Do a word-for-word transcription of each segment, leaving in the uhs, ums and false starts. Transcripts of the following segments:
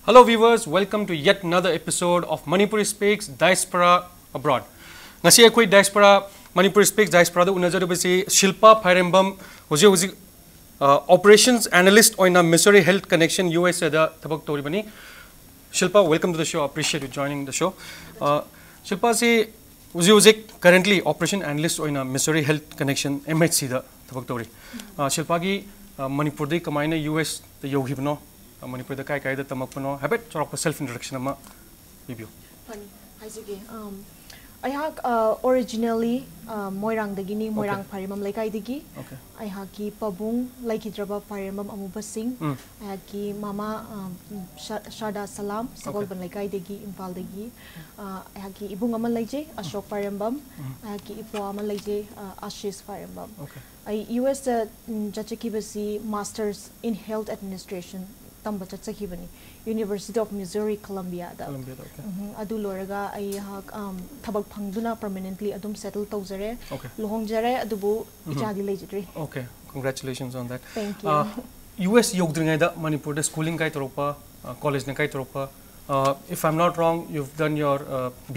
Hello viewers, welcome to yet another episode of Manipuri Speaks Diaspora Abroad. ꯉꯁꯤ ꯑꯩꯈꯣꯏ Diaspora, Manipuri Speaks Diasporaꯗ ꯎꯅꯖꯔꯤꯕꯁꯤ ꯁꯤꯜꯄꯥ ꯐꯥꯏꯔꯦꯝꯕꯝ, ꯍꯧꯖꯤꯛ ꯍꯧꯖꯤꯛ Operations Analyst ꯑꯣꯏꯅ Missouri Health Connection USAꯗ ꯊꯕꯛ ꯇꯧꯔꯤꯕꯅꯤ꯫ Shilpa, welcome to the show. Appreciate you joining the show. ꯁꯤꯜꯄꯥꯁꯤ ꯍꯧꯖꯤꯛ ꯍꯧꯖꯤꯛ currently Operation Analyst ꯑꯣꯏꯅ Missouri Health Connection MHCꯗ ꯊꯕꯛ ꯇꯧꯔꯤ꯫ ꯁꯤꯜꯄꯥꯒꯤ ꯃꯅꯤꯄꯨꯔꯗꯒꯤ ꯀꯃꯥꯏꯅ USꯇ ꯌꯧꯈꯤꯕꯅꯣ, ꯃꯅꯤꯄꯨꯔꯗ ꯀꯥꯏ ꯀꯥꯏꯗ ꯇꯝꯃꯛꯄꯅꯣ, ꯍꯥꯏꯐꯦꯠ ꯆꯥꯎꯔꯥꯛꯄ self introduction ꯑꯃ ꯄꯤꯕꯤꯌꯨ꯫ ꯐꯅꯤ, ꯍꯥꯏꯖꯒꯦ꯫ ꯑꯩꯍꯥꯛ originally ꯃꯣꯏꯔꯥꯡꯗꯒꯤꯅꯤ, ꯃꯣꯏꯔꯥꯡ ꯐꯥꯏꯔꯦꯝꯕꯝ ꯂꯩꯀꯥꯏꯗꯒꯤ꯫ Okay. ꯑꯩꯍꯥꯛꯀꯤ ꯄꯥꯕꯨꯡ ꯂꯩꯈꯤꯗ꯭ꯔꯕ ꯐꯥꯏꯔꯦꯝꯕꯝ ꯑꯃꯨꯕ ꯁꯤꯡ꯫ ꯎꯝ. ꯑꯩꯍꯥꯛꯀꯤ ꯃꯃꯥ ꯁꯥꯔꯗꯥ ꯁꯂꯥꯝ, ꯁꯒꯣꯜꯕꯟ ꯂꯩꯀꯥꯏꯗꯒꯤ, ꯏꯝꯐꯥꯜꯗꯒꯤ꯫ ꯑꯩꯍꯥꯛꯀꯤ ꯏꯕꯨꯡ ꯑꯃ ꯂꯩꯖꯩ, ꯑꯁꯣꯛ ꯐꯥꯏꯔꯦꯝꯕꯝ꯫ ꯑꯩꯍꯥꯛꯀꯤ ꯏꯄ꯭ꯋꯥ ꯑꯃ ꯂꯩꯖꯩ, ꯑꯥꯁꯤꯁ ꯐꯥꯏꯔꯦꯝꯕꯝ꯫ Okay. ꯑꯩ USꯇ ꯆꯠꯆꯈꯤꯕꯁꯤ Masters in Health Administration ꯇꯝꯕ ꯆꯠꯆꯈꯤꯕꯅꯤ, University of Missouri Columbiaꯗ꯫ Columbiaꯗ, okay. ꯎꯝ, ꯑꯗꯨ ꯂꯣꯏꯔꯒ ꯑꯩꯍꯥꯛ ꯊꯕꯛ ꯐꯪꯗꯨꯅ permanently ꯑꯗꯨꯝ settle ꯇꯧꯖꯔꯦ꯫ Okay. ꯂꯨꯍꯣꯡꯖꯔꯦ, ꯑꯗꯨꯕꯨ ꯏꯆꯥꯗꯤ ꯂꯩꯖꯗ꯭ꯔꯤ꯫ Okay, congratulations on that. Thank you. US ꯌꯧꯗ꯭ꯔꯤꯉꯩꯗ ꯃꯅꯤꯄꯨꯔꯗ schooling ꯀꯥꯏ ꯇꯧꯔꯛꯄ, collegeꯅ ꯀꯥꯏ ꯇꯧꯔꯛꯄ? If I'm not wrong, you've done your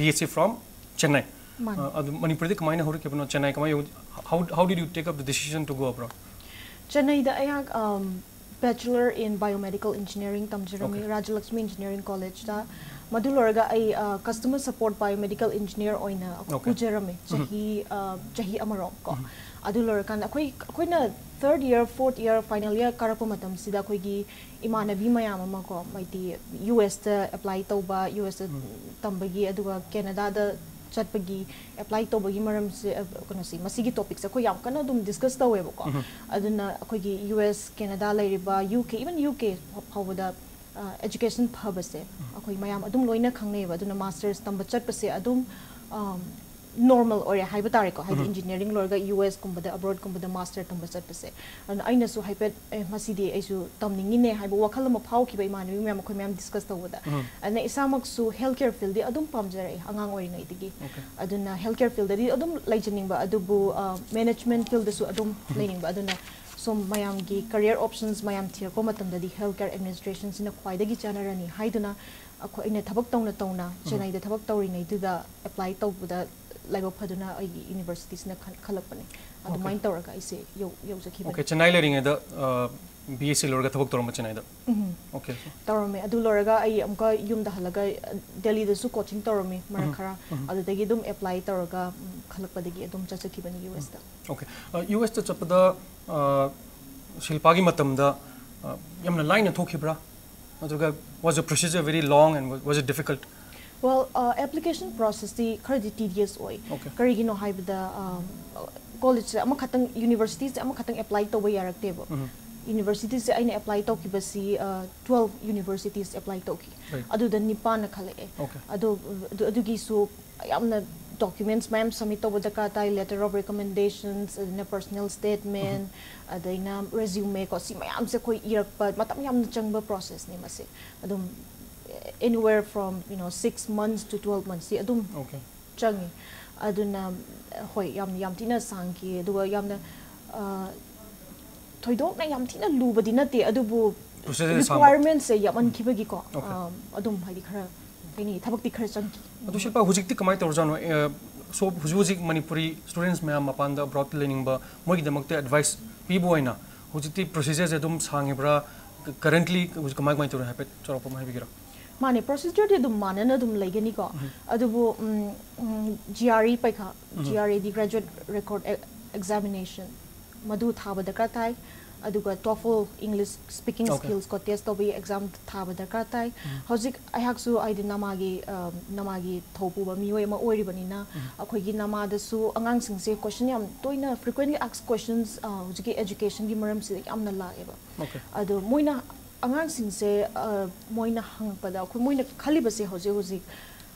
BSc from Chennai. ꯃꯥꯅꯤ꯫ ꯑꯗꯨ ꯃꯅꯤꯄꯨꯔꯗꯤ ꯀꯃꯥꯏꯅ ꯍꯧꯔꯛꯈꯤꯕꯅꯣ? Chennai ꯀꯃꯥꯏꯅ ꯌꯧ-, how, how did you take up the decision to go abroad? Chennaiꯗ ꯑꯩꯍꯥꯛ Bachelor in Biomedical Engineering ꯇꯝꯖꯔꯝꯃꯤ, Okay. Rajalaxmi Engineering Collegeꯇ꯫ ꯃꯗꯨ ꯂꯣꯏꯔꯒ ꯑꯩ Customer Support Biomedical Engineer ꯑꯣꯏꯅ Okay. ꯄꯨꯖꯔꯝꯃꯤ ꯆꯍꯤ, ꯆꯍꯤ ꯑꯃꯔꯣꯝ ꯀꯣ꯫ ꯑꯗꯨ ꯂꯣꯏꯔꯀꯥꯟꯗ ꯑꯩꯈꯣꯏ, ꯑꯩꯈꯣꯏꯅ third year, fourth year, final year ꯀꯥꯔꯛꯄ ꯃꯇꯝꯁꯤꯗ ꯑꯩꯈꯣꯏꯒꯤ ꯏꯃꯥꯟꯅꯕꯤ ꯃꯌꯥꯝ ꯑꯃ ꯀꯣ, ꯍꯥꯏꯗꯤ USꯇ apply ꯇꯧꯕ, USꯇ ꯇꯝꯕꯒꯤ, ꯑꯗꯨꯒ Canadaꯗ ꯆꯠꯄꯒꯤ, apply ꯇꯧꯕꯒꯤ ꯃꯔꯝꯁꯦ, ꯀꯩꯅꯣꯁꯤ, ꯃꯁꯤꯒꯤ topicꯁꯦ ꯑꯩꯈꯣꯏ ꯌꯥꯝ ꯀꯟꯅ ꯑꯗꯨꯝ discuss ꯇꯧꯋꯦꯕꯀꯣ꯫ ꯑꯗꯨꯅ ꯑꯩꯈꯣꯏꯒꯤ US, Canada ꯂꯩꯔꯤꯕ UK, even UK ꯐꯥꯎꯕꯗ education ꯐꯕꯁꯦ ꯑꯩꯈꯣꯏ ꯃꯌꯥꯝ ꯑꯗꯨꯝ ꯂꯣꯏꯅ ꯈꯪꯅꯩꯌꯦꯕ꯫ ꯑꯗꯨꯅ masters ꯇꯝꯕ ꯆꯠꯄꯁꯦ ꯑꯗꯨꯝ normal ꯑꯣꯏꯔꯦ ꯍꯥꯏꯕ ꯇꯥꯔꯦꯀꯣ, ꯍꯥꯏꯗꯤ engineering ꯂꯣꯏꯔꯒ USꯀꯨꯝꯕꯗ, abroadꯀꯨꯝꯕꯗ master ꯇꯝꯕ ꯆꯠꯄꯁꯦ꯫ ꯑꯗꯨꯅ ꯑꯩꯅꯁꯨ ꯍꯥꯏꯐꯦꯠ, ꯑꯦ, ꯃꯁꯤꯗꯤ ꯑꯩꯁꯨ ꯇꯝꯅꯤꯡꯉꯤꯅꯦ ꯍꯥꯏꯕ ꯋꯥꯈꯜ ꯑꯃ ꯐꯥꯎꯈꯤꯕ, ꯏꯃꯥꯟꯅꯕꯤ ꯃꯌꯥꯝ, ꯑꯩꯈꯣꯏ ꯃꯌꯥꯝ discuss ꯇꯧꯕꯗ꯫ ꯑꯗꯨꯅ ꯏꯁꯥꯃꯛꯁꯨ health care fieldꯗꯤ ꯑꯗꯨꯝ ꯄꯥꯝꯖꯔꯛꯑꯦ ꯑꯉꯥꯡ ꯑꯣꯏꯔꯤꯉꯩꯗꯒꯤ꯫ Okay. ꯑꯗꯨꯅ health care fieldꯗꯗꯤ ꯑꯗꯨꯝ ꯂꯩꯖꯅꯤꯡꯕ, ꯑꯗꯨꯕꯨ management fieldꯗꯁꯨ ꯑꯗꯨꯝ ꯂꯩꯅꯤꯡꯕ꯫ ꯑꯗꯨꯅ ꯁꯨꯝ ꯃꯌꯥꯝꯒꯤ career options ꯃꯌꯥꯝ ꯊꯤꯔꯛꯄ ꯃꯇꯝꯗꯗꯤ health care administration ꯁꯤꯅ ꯈ꯭ꯋꯥꯏꯗꯒꯤ ꯆꯥꯟꯅꯔꯅꯤ ꯍꯥꯏꯗꯨꯅ ꯑꯩꯈꯣꯏ, ꯑꯩꯅ ꯊꯕꯛ ꯇꯧꯅ ꯇꯧꯅ ꯆꯦꯟꯅꯥꯏꯗ ꯊꯕꯛ ꯇꯧꯔꯤꯉꯩꯗꯨꯗ apply ꯇꯧꯕꯗ ꯂꯥꯏꯕꯛ ꯐꯗꯨꯅ ꯑꯩꯒꯤ university ꯁꯤꯅ ꯈꯟ- ꯈꯜꯂꯛꯄꯅꯦ꯫ ꯑꯗꯨꯃꯥꯏꯅ ꯇꯧꯔꯒ ꯑꯩꯁꯦ ꯌꯧ- ꯌꯧꯖꯈꯤꯕꯅꯦ꯫ ꯑꯣꯀꯦ, ꯆꯦꯟꯅꯥꯏ ꯂꯩꯔꯤꯉꯩꯗ ꯕꯤ ꯑꯦꯁ ꯁꯤ ꯂꯣꯏꯔꯒ ꯊꯕꯛ ꯇꯧꯔꯝꯕ ꯆꯦꯟꯅꯥꯏꯗ? ꯎꯝ꯫ ꯑꯣꯀꯦ꯫ ꯇꯧꯔꯝꯃꯦ꯫ ꯑꯗꯨ ꯂꯣꯏꯔꯒ ꯑꯩ ꯑꯃꯨꯛꯀ ꯌꯨꯝꯗ ꯍꯜꯂꯒ, ꯑ, ꯗꯦꯜꯂꯤꯗꯁꯨ coaching ꯇꯧꯔꯝꯃꯤ ꯃꯔꯛ ꯈꯔ꯫ ꯑꯗꯨꯗꯒꯤ ꯑꯗꯨꯝ apply ꯇꯧꯔꯒ, ꯎꯝ, ꯈꯜꯂꯛꯄꯗꯒꯤ ꯑꯗꯨꯝ ꯆꯠꯆꯈꯤꯕꯅꯤ ꯌꯨ ꯑꯦꯁꯇ꯫ ꯑꯣꯀꯦ꯫ ꯌꯨ ꯑꯦꯁꯇ ꯆꯠꯄꯗ, ꯑ, ꯁꯤꯜꯄꯥꯒꯤ ꯃꯇꯝꯗ, ꯑ, ꯌꯥꯝꯅ ꯂꯥꯏꯅ ꯊꯣꯛꯈꯤꯕ꯭ꯔꯥ? ꯅꯠꯇ꯭ꯔꯒ was the procedure very long and was it difficult? Well, ꯑ, application process ꯇꯤ ꯈꯔꯗꯤ tedious ꯑꯣꯏ꯫ ꯑꯣꯀꯦ꯫ ꯀꯔꯤꯒꯤꯅꯣ ꯍꯥꯏꯕꯗ, ꯑ, college ꯁꯦ ꯑꯃꯈꯛꯇꯪ, university ꯁꯦ ꯑꯃꯈꯛꯇꯪ apply ꯇꯧꯕ ꯌꯥꯔꯛꯇꯦꯕ꯫ University ꯁꯦ ꯑꯩꯅ apply ꯇꯧꯈꯤꯕꯁꯤ, ꯑ, twelve universities apply ꯇꯧꯈꯤ꯫ Right. ꯑꯗꯨꯗ ꯅꯤꯄꯥꯟꯅ ꯈꯜꯂꯛꯑꯦ꯫ ꯑꯣꯀꯦ꯫ ꯑꯗꯨ, ꯑꯗꯨ, ꯑꯗꯨꯒꯤꯁꯨ ꯌꯥꯝꯅ documents ꯃꯌꯥꯝ submit ꯇꯧꯕ ꯗꯔꯀꯥꯔ ꯇꯥꯏ, letter of recommendations, ꯑꯗꯨꯅ personal statement, ꯑꯗꯩꯅ resume ꯀꯣ, ꯁꯤ ꯃꯌꯥꯝꯁꯦ ꯑꯩꯈꯣꯏ ꯏꯔꯛꯄ ꯃꯇꯝ ꯌꯥꯝꯅ ꯆꯪꯕ process ꯅꯦ ꯃꯁꯦ꯫ ꯑꯗꯨꯝ anywhere from, you know, six months to twelve months ꯁꯤ ꯑꯗꯨꯝ ꯑꯣꯀꯦ꯫ ꯆꯪꯉꯤ꯫ ꯑꯗꯨꯅ, ꯍꯣꯏ, ꯌꯥꯝ, ꯌꯥꯝ ꯊꯤꯅ ꯁꯥꯡꯈꯤ꯫ ꯑꯗꯨꯒ ꯌꯥꯝꯅ, ꯑ, ꯊꯣꯏꯗꯣꯛꯅ ꯌꯥꯝ ꯊꯤꯅ ꯂꯨꯕꯗꯤ ꯅꯠꯇꯦ, ꯑꯗꯨꯕꯨ Procedure ꯁꯥꯡꯕ꯫ requirements ꯁꯦ ꯌꯥꯝꯃꯟꯈꯤꯕꯒꯤꯀꯣ, ꯑꯣꯀꯦ꯫ ꯑ, ꯑꯗꯨꯝ ꯍꯥꯏꯗꯤ ꯈꯔ, ꯀꯩꯅꯤ, ꯊꯕꯛꯇꯤ ꯈꯔ ꯆꯪꯈꯤ꯫ ꯑꯗꯨ ꯁꯤꯜꯄꯥ, ꯍꯧꯖꯤꯛꯇꯤ ꯀꯃꯥꯏꯅ ꯇꯧꯔꯖꯥꯠꯅꯣ? ꯑ, so, ꯍꯧꯖꯤꯛ ꯍꯧꯖꯤꯛ ꯃꯅꯤꯄꯨꯔꯤ students ꯃꯌꯥꯝ ꯃꯄꯥꯟꯗ abroad ꯇ ꯂꯩꯅꯤꯡꯕ, ꯃꯣꯏꯒꯤꯗꯃꯛꯇ advice ꯄꯤꯕ ꯑꯣꯏꯅ ꯍꯧꯖꯤꯛꯇꯤ procedure ꯁꯦ ꯑꯗꯨꯝ ꯁꯥꯡꯉꯤꯕ꯭ꯔꯥ? Currently ꯍꯧꯖꯤꯛ ꯀꯃꯥꯏ ꯀꯃꯥꯏꯅ ꯇꯧꯔꯤ ꯍꯥꯏꯐꯦꯠ ꯆꯥꯎꯔꯥꯛꯄ ꯑꯃ ꯍꯥꯏꯕꯤꯒꯦꯔꯥ? ꯃꯥꯅꯦ, procedure ꯗꯤ ꯑꯗꯨꯝ ꯃꯥꯟꯅꯅ ꯑꯗꯨꯝ ꯂꯩꯒꯅꯤꯀꯣ꯫ ꯑꯗꯨꯕꯨ, ꯎꯝ, ꯎꯝ, ꯖꯤ ꯑꯥꯔ ꯏ ꯄꯩꯈꯥ, ꯖꯤ ꯑꯥꯔ ꯏ ꯗꯤ, Graduate Record E-, Examination, ꯃꯗꯨ ꯊꯥꯕ ꯗꯔꯀꯥꯔ ꯇꯥꯏ꯫ ꯑꯗꯨꯒ TOEFL, English speaking okay. Skills ꯀꯣ test ꯇꯧꯕꯒꯤ exam ꯊꯥꯕ ꯗꯔꯀꯥꯔ ꯇꯥꯏ꯫ ꯍꯧꯖꯤꯛ ꯑꯩꯍꯥꯛꯁꯨ ꯍꯥꯏꯗꯤ ꯅꯃꯥꯒꯤ, ꯑ, ꯅꯃꯥꯒꯤ ꯊꯧ ꯄꯨꯕ ꯃꯤꯑꯣꯏ ꯑꯃ ꯑꯣꯏꯔꯤꯕꯅꯤꯅ, ꯑꯩꯈꯣꯏꯒꯤ ꯅꯃꯥꯗꯁꯨ ꯑꯉꯥꯡꯁꯤꯡꯁꯦ question ꯌꯥꯝ ꯇꯣꯏꯅ, frequently asked questions, ꯑ, ꯍꯧꯖꯤꯛꯀꯤ education ꯒꯤ ꯃꯔꯝꯁꯤꯗ ꯌꯥꯝꯅ ꯂꯥꯛꯑꯦꯕ꯫ ꯑꯣꯀꯦ꯫ ꯑꯗꯣ ꯃꯣꯏꯅ, ꯑꯉꯥꯡꯁꯤꯡꯁꯦ, ꯑ, ꯃꯣꯏꯅ ꯍꯪꯉꯛꯄꯗ ꯑꯩꯈꯣꯏ, ꯃꯣꯏꯅ ꯈꯜꯂꯤꯕꯁꯦ ꯍꯧꯖꯤꯛ ꯍꯧꯖꯤꯛ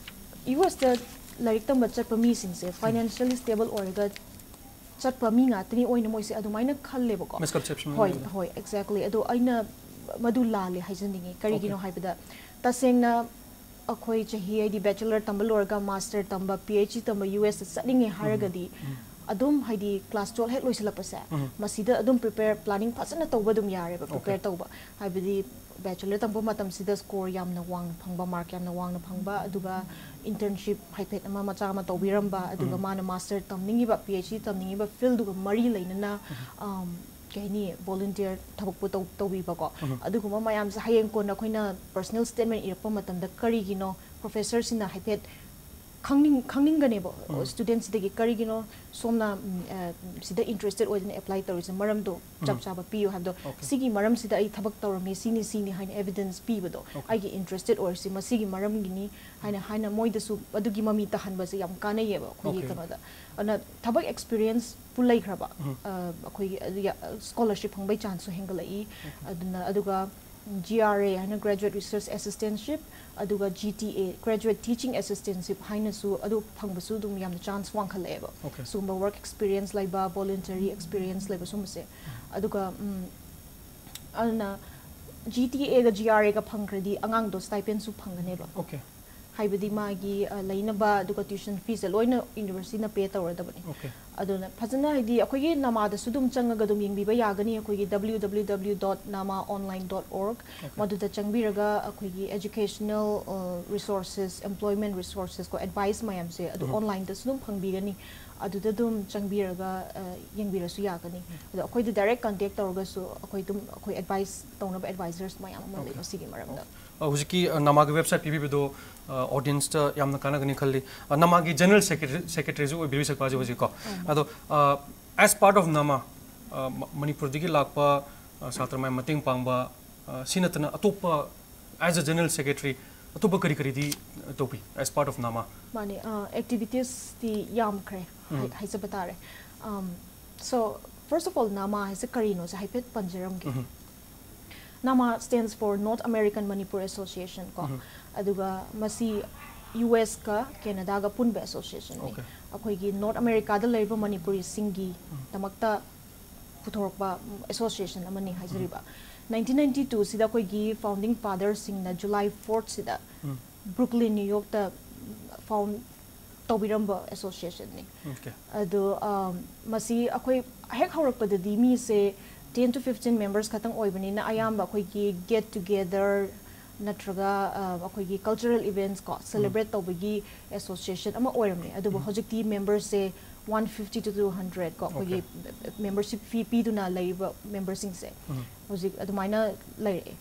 ꯌꯨ ꯑꯦꯁꯇ ꯂꯥꯏꯔꯤꯛ ꯇꯝꯕ ꯆꯠꯄ ꯃꯤꯁꯤꯡꯁꯦ financially stable ꯑꯣꯏꯔꯒ ꯆꯠꯄ ꯃꯤ ꯉꯥꯛꯇꯅꯤ ꯑꯣꯏꯅ ꯃꯣꯏꯁꯦ ꯑꯗꯨꯃꯥꯏꯅ ꯈꯜꯂꯦꯕꯀꯣ꯫ Misconception ꯑꯃ ꯍꯣꯏ, ꯂꯩꯕꯗꯣ꯫ ꯍꯣꯏ, exactly꯫ ꯑꯗꯣ ꯑꯩꯅ ꯃꯗꯨ ꯂꯥꯜꯂꯦ ꯍꯥꯏꯖꯅꯤꯡꯉꯤ꯫ ꯀꯔꯤꯒꯤꯅꯣ ꯑꯣꯀꯦ꯫ ꯍꯥꯏꯕꯗ, ꯇꯁꯦꯡꯅ ꯑꯩꯈꯣꯏ ꯆꯍꯤ, ꯍꯥꯏꯗꯤ bachelor ꯇꯝꯕ ꯂꯣꯏꯔꯒ master ꯇꯝꯕ, ꯄꯤ ꯑꯩꯆ ꯗꯤ ꯇꯝꯕ ꯌꯨ ꯑꯦꯁꯇ ꯆꯠꯅꯤꯡꯉꯦ ꯍꯥꯏꯔꯒꯗꯤ, ꯑꯗꯨꯝ ꯍꯥꯏꯗꯤ class twelve ꯍꯦꯛ ꯂꯣꯏꯁꯤꯜꯂꯛꯄꯁꯦ, ꯎꯝ꯫ ꯃꯁꯤꯗ ꯑꯗꯨꯝ prepare, planning ꯐꯖꯅ ꯇꯧꯕ ꯑꯗꯨꯝ ꯌꯥꯔꯦꯕ, Okay. Prepare ꯇꯧꯕ꯫ ꯍꯥꯏꯕꯗꯤ bachelor ꯇꯝꯕ ꯃꯇꯝꯁꯤꯗ score ꯌꯥꯝꯅ ꯋꯥꯡꯅ ꯐꯪꯕ, mark ꯌꯥꯝꯅ ꯋꯥꯡꯅ ꯐꯪꯕ, ꯑꯗꯨꯒ internship ꯍꯥꯏꯐꯦꯠ ꯑꯃ ꯃꯆꯥ ꯑꯃ ꯇꯧꯕꯤꯔꯝꯕ, ꯑꯗꯨꯒ ꯎꯝ꯫ ꯃꯥꯅ master ꯇꯝꯅꯤꯡꯉꯤꯕ, PhD ꯇꯝꯅꯤꯡꯉꯤꯕ field ꯗꯨꯒ ꯃꯔꯤ ꯂꯩꯅꯅ, ꯎꯝ꯫ um, ꯀꯩ ꯍꯥꯏꯅꯤ, volunteer ꯊꯕꯛꯄꯨ ꯇꯧ-, ꯇꯧꯕꯤꯕꯀꯣ꯫ ꯎꯝ꯫ ꯑꯗꯨꯒꯨꯝꯕ ꯃꯌꯥꯝꯁꯦ ꯍꯌꯦꯡ ꯀꯣꯟꯅ ꯑꯩꯈꯣꯏꯅ personal statement ꯏꯔꯛꯄ ꯃꯇꯝꯗ ꯀꯔꯤꯒꯤꯅꯣ professor ꯁꯤꯅ ꯍꯥꯏꯐꯦꯠ ꯈꯪꯅꯤꯡ-, ꯈꯪꯅꯤꯡꯒꯅꯦꯕ, ꯎꯝ꯫ student ꯁꯤꯗꯒꯤ ꯀꯔꯤꯒꯤꯅꯣ ꯁꯣꯝꯅ, ꯎꯝ, ꯑ, ꯁꯤꯗ interested ꯑꯣꯏꯗꯅ apply ꯇꯧꯔꯤꯁꯦ, ꯃꯔꯝꯗꯣ ꯆꯞ ꯎꯝ꯫ ꯆꯥꯕ ꯄꯤꯌꯨ ꯍꯥꯏꯕꯗꯣ, Okay. ꯁꯤꯒꯤ ꯃꯔꯝꯁꯤꯗ ꯑꯩ ꯊꯕꯛ ꯇꯧꯔꯝꯃꯤ, ꯁꯤꯅꯤ, ꯁꯤꯅꯤ ꯍꯥꯏꯅ evidence ꯄꯤꯕꯗꯣ, Okay. ꯑꯩꯒꯤ interested ꯑꯣꯏꯔꯤꯁꯤ ꯃꯁꯤꯒꯤ ꯃꯔꯝꯒꯤꯅꯤ ꯍꯥꯏꯅ, ꯍꯥꯏꯅ ꯃꯣꯏꯗꯁꯨ ꯑꯗꯨꯒꯤ ꯃꯃꯤ ꯇꯥꯍꯟꯕꯁꯦ ꯌꯥꯝ ꯀꯥꯟꯅꯩꯌꯦꯕ ꯑꯩꯈꯣꯏꯒꯤ Okay. ꯀꯩꯅꯣꯗ꯫ ꯑꯗꯨꯅ ꯊꯕꯛ experience ꯄꯨ ꯂꯩꯈ꯭ꯔꯕ, ꯎꯝ꯫ ꯑ, ꯑꯩꯈꯣꯏꯒꯤ ꯑꯗꯨ ꯌꯥ-, scholarship ꯐꯪꯕꯩ chance ꯁꯨ ꯍꯦꯟꯒꯠꯂꯛꯏ꯫ Okay. ꯑꯗꯨꯅ, ꯑꯗꯨꯒ G R A ꯍꯥꯏꯅ Graduate Research Assistantship, ꯑꯗꯨꯒ G T A, Graduate Teaching Assistantship ꯍꯥꯏꯅꯁꯨ ꯑꯗꯨ ꯐꯪꯕꯁꯨ ꯑꯗꯨꯝ ꯌꯥꯝꯅ chance ꯋꯥꯡꯈꯠꯂꯛꯑꯦꯕ꯫ Okay. ꯁꯤꯒꯨꯝꯕ work experience ꯂꯩꯕ, voluntary experience ꯂꯩꯕ ꯁꯨꯝꯕꯁꯦ꯫ ꯑꯗꯨꯒ, ꯎꯝ, ꯑꯗꯨꯅ G T A ꯒ G R A ꯒ ꯐꯪꯈ꯭ꯔꯗꯤ ꯑꯉꯥꯡꯗꯣ stipend ꯁꯨ ꯐꯪꯒꯅꯦꯕ꯫ Okay. ꯍꯥꯏꯕꯗꯤ ꯃꯥꯒꯤ, ꯑ, ꯂꯩꯅꯕ, ꯑꯗꯨꯒ tuition fee ꯁꯦ ꯂꯣꯏꯅ university ꯅ pay ꯇꯧꯔꯗꯕꯅꯤ꯫ Okay. ꯑꯗꯨꯅ ꯐꯖꯅ ꯍꯥꯏꯗꯤ ꯑꯩꯈꯣꯏꯒꯤ ꯅꯃꯥꯗꯁꯨ ꯑꯗꯨꯝ ꯆꯪꯉꯒ ꯑꯗꯨꯝ ꯌꯦꯡꯕꯤꯕ ꯌꯥꯒꯅꯤ, ꯑꯩꯈꯣꯏꯒꯤ W W W dot nama online dot org꯫ Okay. ꯃꯗꯨꯗ ꯆꯪꯕꯤꯔꯒ ꯑꯩꯈꯣꯏꯒꯤ educational, ꯑ, resources, employment resources ꯀꯣ, advice ꯃꯌꯥꯝꯁꯦ ꯑꯗꯨ ꯎꯝ꯫ online ꯗꯁꯨ ꯑꯗꯨꯝ ꯐꯪꯕꯤꯒꯅꯤ꯫ ꯑꯗꯨꯗ ꯑꯗꯨꯝ ꯆꯪꯕꯤꯔꯒ, ꯑ, ꯌꯦꯡꯕꯤꯔꯁꯨ ꯌꯥꯒꯅꯤ꯫ ꯑꯗꯣ ꯑꯩꯈꯣꯏꯗ direct contact ꯇꯧꯔꯒꯁꯨ ꯑꯩꯈꯣꯏ ꯑꯗꯨꯝ, ꯑꯩꯈꯣꯏ advice ꯇꯧꯅꯕ advisors ꯃꯌꯥꯝ ꯑꯃ ꯂꯩ Okay. ꯃꯁꯤꯒꯤ ꯃꯔꯝꯗ꯫ ꯑ, ꯍꯧꯖꯤꯛꯀꯤ, ꯑ, ꯅꯃꯥꯒꯤ website ꯄꯤꯕꯤꯕꯗꯣ, ꯑ, audience ꯇ ꯌꯥꯝꯅ ꯀꯥꯟꯅꯒꯅꯤ ꯈꯜꯂꯤ꯫ ꯑ, ꯅꯃꯥꯒꯤ general secretary, secretary ꯁꯨ ꯑꯣꯏꯕꯤꯔꯤ ꯁꯛꯄꯥꯁꯦ ꯍꯧꯖꯤꯛꯀꯣ꯫ ꯎꯝ꯫ ꯑꯗꯣ, ꯑ, as part of ꯅꯃꯥ, ꯑ, ꯃ-, ꯃꯅꯤꯄꯨꯔꯗꯒꯤ ꯂꯥꯛꯄ, ꯑ, ꯁꯥꯇ꯭ꯔ ꯃꯌꯥꯝ ꯃꯇꯦꯡ ꯄꯥꯡꯕ, ꯑ, ꯁꯤ ꯅꯠꯇꯅ ꯑꯇꯣꯞꯄ as a general secretary ꯑꯇꯣꯞꯄ ꯀꯔꯤ ꯀꯔꯤꯗꯤ, ꯑ, ꯇꯧꯕꯤ as part of ꯅꯃꯥ? ꯃꯥꯅꯦ, ꯑ, activities ꯇꯤ ꯌꯥꯝꯈ꯭ꯔꯦ, ꯎꯝ꯫ ꯍꯥꯏ-, ꯍꯥꯏꯖꯕ ꯇꯥꯔꯦ꯫ Um, so, first of all, ꯅꯃꯥ ꯍꯥꯏꯁꯦ ꯀꯔꯤꯅꯣꯁꯦ ꯍꯥꯏꯐꯦꯠ ꯄꯟꯖꯔꯝꯒꯦ꯫ ꯎꯝ꯫ ꯅꯃꯥ stands for North American Manipur Association ꯀꯣ꯫ ꯎꯝ꯫ ꯑꯗꯨꯒ ꯃꯁꯤ U S ꯀ Canada ꯒ ꯄꯨꯟꯕ association ꯅꯤ꯫ Okay. ꯑꯩꯈꯣꯏꯒꯤ North America ꯗ ꯂꯩꯔꯤꯕ ꯃꯅꯤꯄꯨꯔꯤꯁꯤꯡꯒꯤ ꯎꯝ꯫ ꯗꯃꯛꯇ ꯄꯨꯊꯣꯔꯛꯄ, ꯎꯝ, association ꯑꯃꯅꯤ ꯍꯥꯏꯖꯔꯤꯕ꯫ Nineteen ninety two ꯁꯤꯗ ꯑꯩꯈꯣꯏꯒꯤ founding father ꯁꯤꯡꯅ July fourth ꯁꯤꯗ ꯎꯝ꯫ Brooklyn, New York ꯇ found-, ꯇꯧꯕꯤꯔꯝꯕ ꯑꯦꯁꯣꯁꯤꯌꯦꯁꯟꯅꯤ꯫ Okay. ꯑꯗꯣ ꯑꯝ, ꯃꯁꯤ ꯑꯩꯈꯣꯏ ꯍꯦꯛ ꯍꯧꯔꯛꯄꯗꯗꯤ ꯃꯤꯁꯦ ten to fifteen members ꯈꯛꯇꯪ ꯑꯣꯏꯕꯅꯤꯅ ꯑꯌꯥꯝꯕ ꯑꯩꯈꯣꯏꯒꯤ get together ꯅꯠꯇ꯭ꯔꯒ ꯑ, ꯑꯩꯈꯣꯏꯒꯤ cultural events ꯀꯣ celebrate ꯇꯧꯕꯒꯤ ꯑꯦꯁꯣꯁꯤꯌꯦꯁꯟ ꯑꯃ ꯑꯣꯏꯔꯝꯃꯦ꯫ ꯑꯗꯨꯕꯨ ꯍꯧꯖꯤꯛꯇꯤ memberꯁꯦ one fifty to two hundred ꯀꯣ ꯑꯩꯈꯣꯏꯒꯤ membership fee ꯄꯤꯗꯨꯅ ꯂꯩꯔꯤꯕ memberꯁꯤꯡꯁꯦ ꯍꯧꯖꯤꯛ ꯑꯗꯨꯃꯥꯏꯅ ꯂꯩꯔꯛꯑꯦ꯫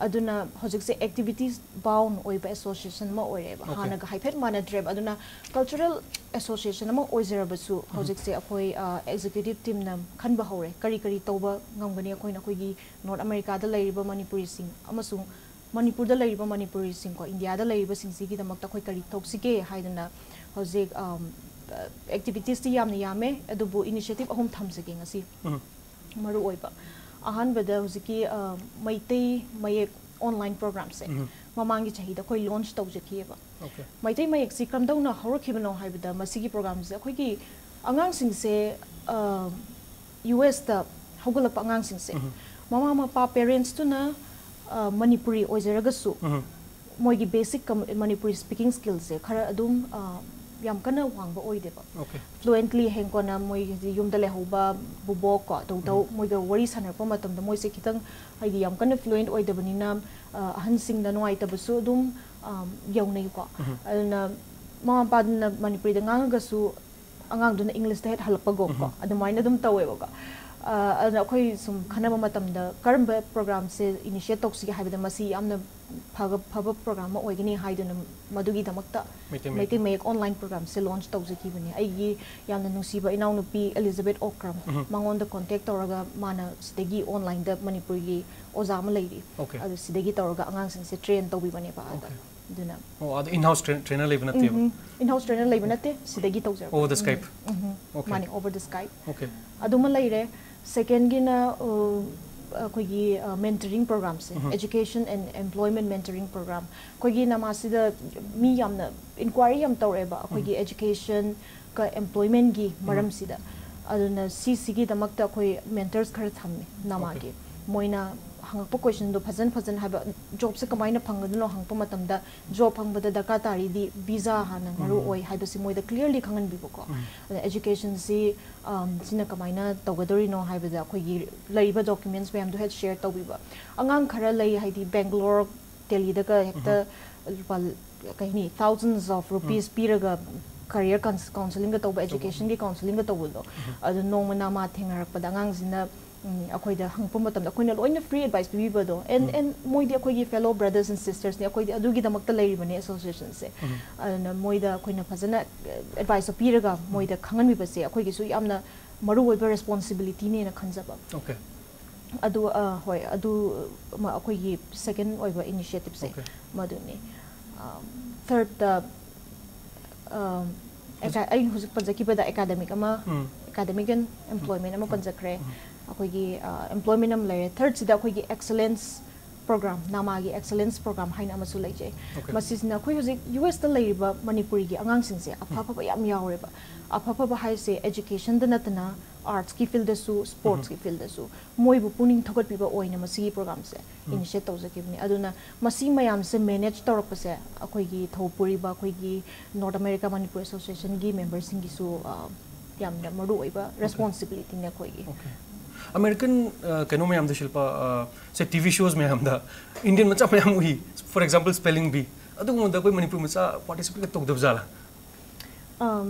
ꯑꯗꯨꯅ ꯍꯧꯖꯤꯛꯁꯦ activities bound ꯑꯣꯏꯕ ꯑꯦꯁꯣꯁꯤꯌꯦꯁꯟ ꯑꯃ ꯑꯣꯏꯔꯦꯕ꯫ Okay. ꯍꯥꯟꯅꯒ ꯍꯥꯏꯐꯦꯠ ꯃꯥꯟꯅꯗ꯭ꯔꯦꯕ꯫ ꯑꯗꯨꯅ cultural association ꯑꯃ ꯑꯣꯏꯖꯔꯕꯁꯨ ꯍꯧꯖꯤꯛꯁꯦ ꯑꯩꯈꯣꯏ ꯑꯦꯛꯖꯤꯀ꯭ꯌꯨꯇꯤꯚ ꯇꯤꯝꯅ ꯈꯟꯕ ꯍꯧꯔꯦ, ꯀꯔꯤ ꯀꯔꯤ ꯇꯧꯕ ꯉꯝꯒꯅꯤ ꯑꯩꯈꯣꯏꯅ ꯑꯩꯈꯣꯏꯒꯤ ꯅꯣꯔꯠ ꯑꯃꯦꯔꯤꯀꯥꯗ ꯂꯩꯔꯤꯕ ꯃꯅꯤꯄꯨꯔꯤꯁꯤꯡ ꯑꯃꯁꯨꯡ ꯃꯅꯤꯄꯨꯔꯗ ꯂꯩꯔꯤꯕ ꯃꯅꯤꯄꯨꯔꯤꯁꯤꯡꯀꯣ, ꯏꯟꯗꯤꯌꯥꯗ ꯂꯩꯔꯤꯕꯁꯤꯡꯁꯤꯒꯤꯗꯃꯛꯇ ꯑꯩꯈꯣꯏ ꯀꯔꯤ ꯇꯧꯁꯤꯒꯦ ꯍꯥꯏꯗꯅ ꯍꯧꯖꯤꯛ ꯑꯦꯛꯇꯤꯚꯤꯇꯤꯁꯇꯤ ꯌꯥꯝꯅ ꯌꯥꯝꯃꯦ, ꯑꯗꯨꯕꯨ ꯏꯅꯤꯁꯤꯌꯦꯇꯤꯚ ꯑꯍꯨꯝ ꯊꯝꯖꯒꯦ ꯉꯁꯤ꯫ ꯎꯝ. ꯃꯔꯨ ꯑꯣꯏꯕ ꯑꯍꯥꯟꯕꯗ ꯍꯧꯖꯤꯛꯀꯤ ꯑ, ꯃꯩꯇꯩ ꯃꯌꯦꯛ ꯑꯣꯟꯂꯥꯏꯟ ꯄ꯭ꯔꯣꯒ꯭ꯔꯥꯝꯁꯦ ꯎꯝ. ꯃꯃꯥꯡꯒꯤ ꯆꯍꯤꯗ ꯑꯩꯈꯣꯏ ꯂꯣꯟꯆ ꯇꯧꯖꯈꯤꯑꯕ꯫ Okay. ꯃꯩꯇꯩ ꯃꯌꯦꯛꯁꯤ ꯀꯝꯗꯧꯅ ꯍꯧꯔꯛꯈꯤꯕꯅꯣ ꯍꯥꯏꯕꯗ ꯃꯁꯤꯒꯤ ꯄ꯭ꯔꯣꯒ꯭ꯔꯥꯝꯁꯦ ꯑꯩꯈꯣꯏꯒꯤ ꯑꯉꯥꯡꯁꯤꯡꯁꯦ ꯌꯨ ꯑꯦꯁꯇ ꯍꯧꯒꯠꯂꯛꯄ ꯑꯉꯥꯡꯁꯤꯡꯁꯦ ꯎꯝ. ꯃꯃꯥ ꯃꯄꯥ ꯄꯦꯔꯦꯟꯁꯇꯨꯅ ꯑ, ꯃꯅꯤꯄꯨꯔꯤ ꯑꯣꯏꯖꯔꯒꯁꯨ ꯎꯝ. ꯃꯣꯏꯒꯤ ꯕꯦꯁꯤꯛ ꯃꯅꯤꯄꯨꯔꯤ ꯁ꯭ꯄꯤꯀꯤꯡ ꯁ꯭ꯀꯤꯜꯁꯦ ꯈꯔ ꯑꯗꯨꯝ ꯑ, ꯌꯥꯝ ꯀꯟꯅ ꯋꯥꯡꯕ ꯑꯣꯏꯗꯦꯕ꯫ Okay. ꯐ꯭ꯂꯨꯑꯦꯟꯠꯂꯤ ꯍꯌꯦꯡ ꯀꯣꯟꯅ ꯃꯣꯏ ꯍꯥꯏꯗꯤ ꯌꯨꯝꯗ ꯂꯩꯍꯧꯕ ꯕꯨꯕꯣꯛ ꯀꯣ ꯇꯧꯗꯧ ꯃꯣꯏꯒ ꯋꯥꯔꯤ ꯁꯥꯟꯅꯔꯛꯄ ꯃꯇꯝꯗ ꯃꯣꯏꯁꯦ ꯈꯤꯇꯪ ꯍꯥꯏꯗꯤ ꯌꯥꯝ ꯀꯟꯅ ꯐ꯭ꯂꯨꯑꯦꯟꯠ ꯑꯣꯏꯗꯕꯅꯤꯅ ꯑ, ꯑꯍꯟꯁꯤꯡꯗ ꯅꯨꯡꯉꯥꯏꯇꯕꯁꯨ ꯑꯗꯨꯝ ꯑ, ꯌꯧꯅꯩꯀꯣ꯫ ꯑꯗꯨꯅ ꯃꯃꯥ ꯃꯄꯥꯗꯨꯅ ꯃꯅꯤꯄꯨꯔꯤꯗ ꯉꯥꯡꯉꯒꯁꯨ ꯑꯉꯥꯡꯗꯨꯅ ꯏꯪꯂꯤꯁꯇ ꯍꯦꯛ ꯍꯜꯂꯛꯄꯒꯨꯝ ꯀꯣ ꯑꯗꯨꯃꯥꯏꯅ ꯑꯗꯨꯝ ꯇꯧꯋꯦꯕꯀꯣ꯫ ꯑ, ꯑꯗꯨꯅ ꯑꯩꯈꯣꯏ ꯁꯨꯝ ꯈꯟꯅꯕ ꯃꯇꯝꯗ ꯀꯔꯝꯕ ꯄ꯭ꯔꯣꯒ꯭ꯔꯥꯝꯁꯦ ꯏꯅꯤꯁꯤꯌꯦꯠ ꯇꯧꯁꯤꯒꯦ ꯍꯥꯏꯕꯗ ꯃꯁꯤ ꯌꯥꯝꯅ ꯐꯕ ꯐꯕ ꯄ꯭ꯔꯣꯒ꯭ꯔꯥꯝ ꯑꯃ ꯑꯣꯏꯒꯅꯤ ꯍꯥꯏꯗꯨꯅ ꯃꯗꯨꯒꯤꯗꯃꯛꯇ ꯃꯩꯇꯩ ꯃꯌꯦꯛ. ꯃꯩꯇꯩ ꯃꯌꯦꯛ ꯑꯣꯟꯂꯥꯏꯟ ꯄ꯭ꯔꯣꯒ꯭ꯔꯥꯝꯁꯦ ꯂꯣꯟꯆ ꯇꯧꯖꯈꯤꯕꯅꯤ꯫ ꯑꯩꯒꯤ ꯌꯥꯝꯅ ꯅꯨꯡꯁꯤꯕ ꯏꯅꯥꯎꯅꯨꯄꯤ ꯑꯦꯂꯤꯖꯥꯕꯦꯠ ꯑꯣꯀ꯭ꯔꯝ ꯃꯉꯣꯟꯗ ꯀꯣꯟꯇꯦꯛ ꯇꯧꯔꯒ ꯃꯥꯅ ꯁꯤꯗꯒꯤ ꯑꯣꯟꯂꯥꯏꯟꯗ ꯃꯅꯤꯄꯨꯔꯒꯤ ꯑꯣꯖꯥ ꯑꯃ ꯂꯩꯔꯤ꯫ Okay. ꯑꯗꯨ ꯁꯤꯗꯒꯤ ꯇꯧꯔꯒ ꯑꯉꯥꯡꯁꯤꯡꯁꯦ ꯇ꯭ꯔꯦꯟ ꯇꯧꯕꯤꯕꯅꯦꯕ ꯑꯥꯗ꯫ Okay. ꯑꯗꯨꯅ ꯑꯣ, ꯑꯗ in-house train- trainer ꯂꯩꯕ ꯅꯠꯇꯦꯕ? ꯎꯝ, in-house trainer ꯂꯩꯕ ꯅꯠꯇꯦ, ꯁꯤꯗꯒꯤ ꯇꯧꯖꯔꯛꯄ꯫ Over the Skype? Um, Okay. ꯃꯥꯅꯦ, over the Skype꯫ Okay. ꯑꯗꯨꯃ ꯂꯩꯔꯦ꯫ ꯁꯦꯀꯦꯟꯒꯤꯅ ꯑ, ꯑꯩꯈꯣꯏꯒꯤ mentoring ꯄ꯭ꯔꯣꯒ꯭ꯔꯥꯝꯁꯦ, education and employment mentoring program꯫ ꯑꯩꯈꯣꯏꯒꯤ ꯅꯃꯥꯁꯤꯗ ꯃꯤ ꯌꯥꯝꯅ ꯏꯟꯀ꯭ꯋꯥꯏꯔꯤ ꯌꯥꯝ ꯇꯧꯔꯛꯑꯦꯕ ꯑꯩꯈꯣꯏꯒꯤ education ꯀ employment ꯒꯤ ꯃꯔꯝꯁꯤꯗ꯫ ꯑꯗꯨꯅ ꯁꯤꯁꯤꯒꯤꯗꯃꯛꯇ ꯑꯩꯈꯣꯏ mentors ꯈꯔ ꯊꯝꯃꯦ ꯅꯃꯥꯒꯤ꯫ ꯃꯣꯏꯅ ꯍꯪꯉꯛꯄ questionꯗꯣ ꯐꯖꯅ ꯐꯖꯅ ꯍꯥꯏꯕ, jobꯁꯦ ꯀꯃꯥꯏꯅ ꯐꯪꯒꯗꯣꯏꯅꯣ ꯍꯪꯉꯛꯄ ꯃꯇꯝꯗ, job ꯐꯪꯕꯗ ꯗꯔꯀꯥꯔ ꯇꯥꯔꯤꯗꯤ visa ꯍꯥꯟꯅ ꯃꯔꯨ ꯑꯣꯏ ꯍꯥꯏꯕꯁꯤ ꯃꯣꯏꯗ clearly ꯈꯪꯍꯟꯕꯤꯕꯀꯣ꯫ ꯑꯗ educationꯁꯤ, um, ꯁꯤꯅ ꯀꯃꯥꯏꯅ ꯇꯧꯒꯗꯣꯔꯤꯅꯣ ꯍꯥꯏꯕꯗ ꯑꯩꯈꯣꯏꯒꯤ ꯂꯩꯔꯤꯕ documents ꯃꯌꯥꯝꯗꯣ ꯍꯦꯛ share ꯇꯧꯕꯤꯕ꯫ ꯑꯉꯥꯡ ꯈꯔ ꯂꯩ, ꯍꯥꯏꯗꯤ Bangalore, Delhiꯗꯒ ꯍꯦꯛꯇ ꯂꯨꯄꯥ, ꯀꯩ ꯍꯥꯏꯅꯤ, thousands of rupees ꯄꯤꯔꯒ career cons-, counselling ꯒ ꯇꯧꯕ, education ꯒꯤ counselling ꯒ ꯇꯧꯕꯗꯣ, ꯑꯗꯨ ꯅꯣꯡꯃ ꯅꯃꯥ ꯊꯦꯡꯅꯔꯛꯄꯗ ꯑꯉꯥꯡꯁꯤꯅ, ꯎꯝ, ꯑꯩꯈꯣꯏꯗ ꯍꯪꯉꯛꯄ ꯃꯇꯝꯗ ꯑꯩꯈꯣꯏꯅ ꯂꯣꯏꯅ free advice ꯄꯤꯕꯤꯕꯗꯣ, and, and ꯃꯣꯏꯗꯤ ꯑꯩꯈꯣꯏꯒꯤ fellow brothers and sisters ꯅꯤ, ꯑꯩꯈꯣꯏꯗꯤ ꯑꯗꯨꯒꯤꯗꯃꯛꯇ ꯂꯩꯔꯤꯕꯅꯦ association ꯁꯦ꯫ ꯑꯗꯨꯅ ꯃꯣꯏꯗ ꯑꯩꯈꯣꯏꯅ ꯐꯖꯅ advice ꯇꯣ ꯄꯤꯔꯒ ꯃꯣꯏꯗ ꯈꯪꯍꯟꯕꯤꯕꯁꯦ ꯑꯩꯈꯣꯏꯒꯤꯁꯨ ꯌꯥꯝꯅ ꯃꯔꯨ ꯑꯣꯏꯕ responsibility ꯅꯦꯅ ꯈꯟꯖꯕ꯫ Okay. ꯑꯗꯨ, ꯑ, ꯍꯣꯏ, ꯑꯗꯨ ꯃ-, ꯑꯩꯈꯣꯏꯒꯤ second ꯑꯣꯏꯕ initiative ꯁꯦ Okay. ꯃꯗꯨꯅꯤ꯫ ꯑꯝ, third ꯇ, ꯑꯝ, ꯑꯦꯀꯥ-, ꯑꯩꯅ ꯍꯧꯖꯤꯛ ꯄꯟꯖꯈꯤꯕꯗ academic ꯑꯃ, ꯎꯝ. academic and employment ꯑꯃ ꯄꯟꯖꯈ꯭ꯔꯦ꯫ ꯑꯩꯈꯣꯏꯒꯤ, ꯑ, employment ꯑꯃ ꯂꯩꯔꯦ꯫ Third ꯁꯤꯗ ꯑꯩꯈꯣꯏꯒꯤ excellence program, ꯅꯃꯥꯒꯤ excellence program ꯍꯥꯏꯅ ꯑꯃꯁꯨ ꯂꯩꯖꯩ꯫ Okay. ꯃꯁꯤꯁꯤꯅ ꯑꯩꯈꯣꯏ ꯍꯧꯖꯤꯛ U S ꯇ ꯂꯩꯔꯤꯕ ꯃꯅꯤꯄꯨꯔꯤꯒꯤ ꯑꯉꯥꯡꯁꯤꯡꯁꯦ ꯑꯐ ꯑꯐꯕ ꯌꯥꯝ ꯌꯥꯎꯔꯦꯕ꯫ ꯑꯐ ꯑꯐꯕ ꯍꯥꯏꯁꯦ education ꯗ ꯅꯠꯇꯅ arts ꯀꯤ field ꯗꯁꯨ, sports ꯀꯤ field ꯗꯁꯨ ꯃꯣꯏꯕꯨ ꯄꯨꯛꯅꯤꯡ ꯊꯧꯒꯠꯄꯤꯕ ꯑꯣꯏꯅ ꯃꯁꯤꯒꯤ program ꯁꯦ initiate ꯇꯧꯖꯈꯤꯕꯅꯤ꯫ ꯑꯗꯨꯅ ꯃꯁꯤ ꯃꯌꯥꯝꯁꯦ manage ꯇꯧꯔꯛꯄꯁꯦ ꯑꯩꯈꯣꯏꯒꯤ ꯊꯧ ꯄꯨꯔꯤꯕ ꯑꯩꯈꯣꯏꯒꯤ North America Manipur Association ꯒꯤ member ꯁꯤꯡꯒꯤꯁꯨ, ꯑ, ꯌꯥꯝꯅ ꯃꯔꯨ ꯑꯣꯏꯕ responsibility ꯅꯦ ꯑꯩꯈꯣꯏꯒꯤ꯫ Okay. American, ꯑ, ꯀꯩꯅꯣ ꯃꯌꯥꯝꯗ, ꯁꯤꯜꯄꯥ, ꯑ, ꯁꯦ, TV shows ꯃꯌꯥꯝꯗ Indian ꯃꯆꯥ ꯃꯌꯥꯝ ꯎꯏ꯫ For example, Spelling Bee꯫ ꯑꯗꯨꯒꯨꯝꯕꯗ ꯑꯩꯈꯣꯏ ꯃꯅꯤꯄꯨꯔ ꯃꯆꯥ participate ꯇꯧꯗꯕ ꯖꯥꯠꯂꯥ? ꯑꯝ,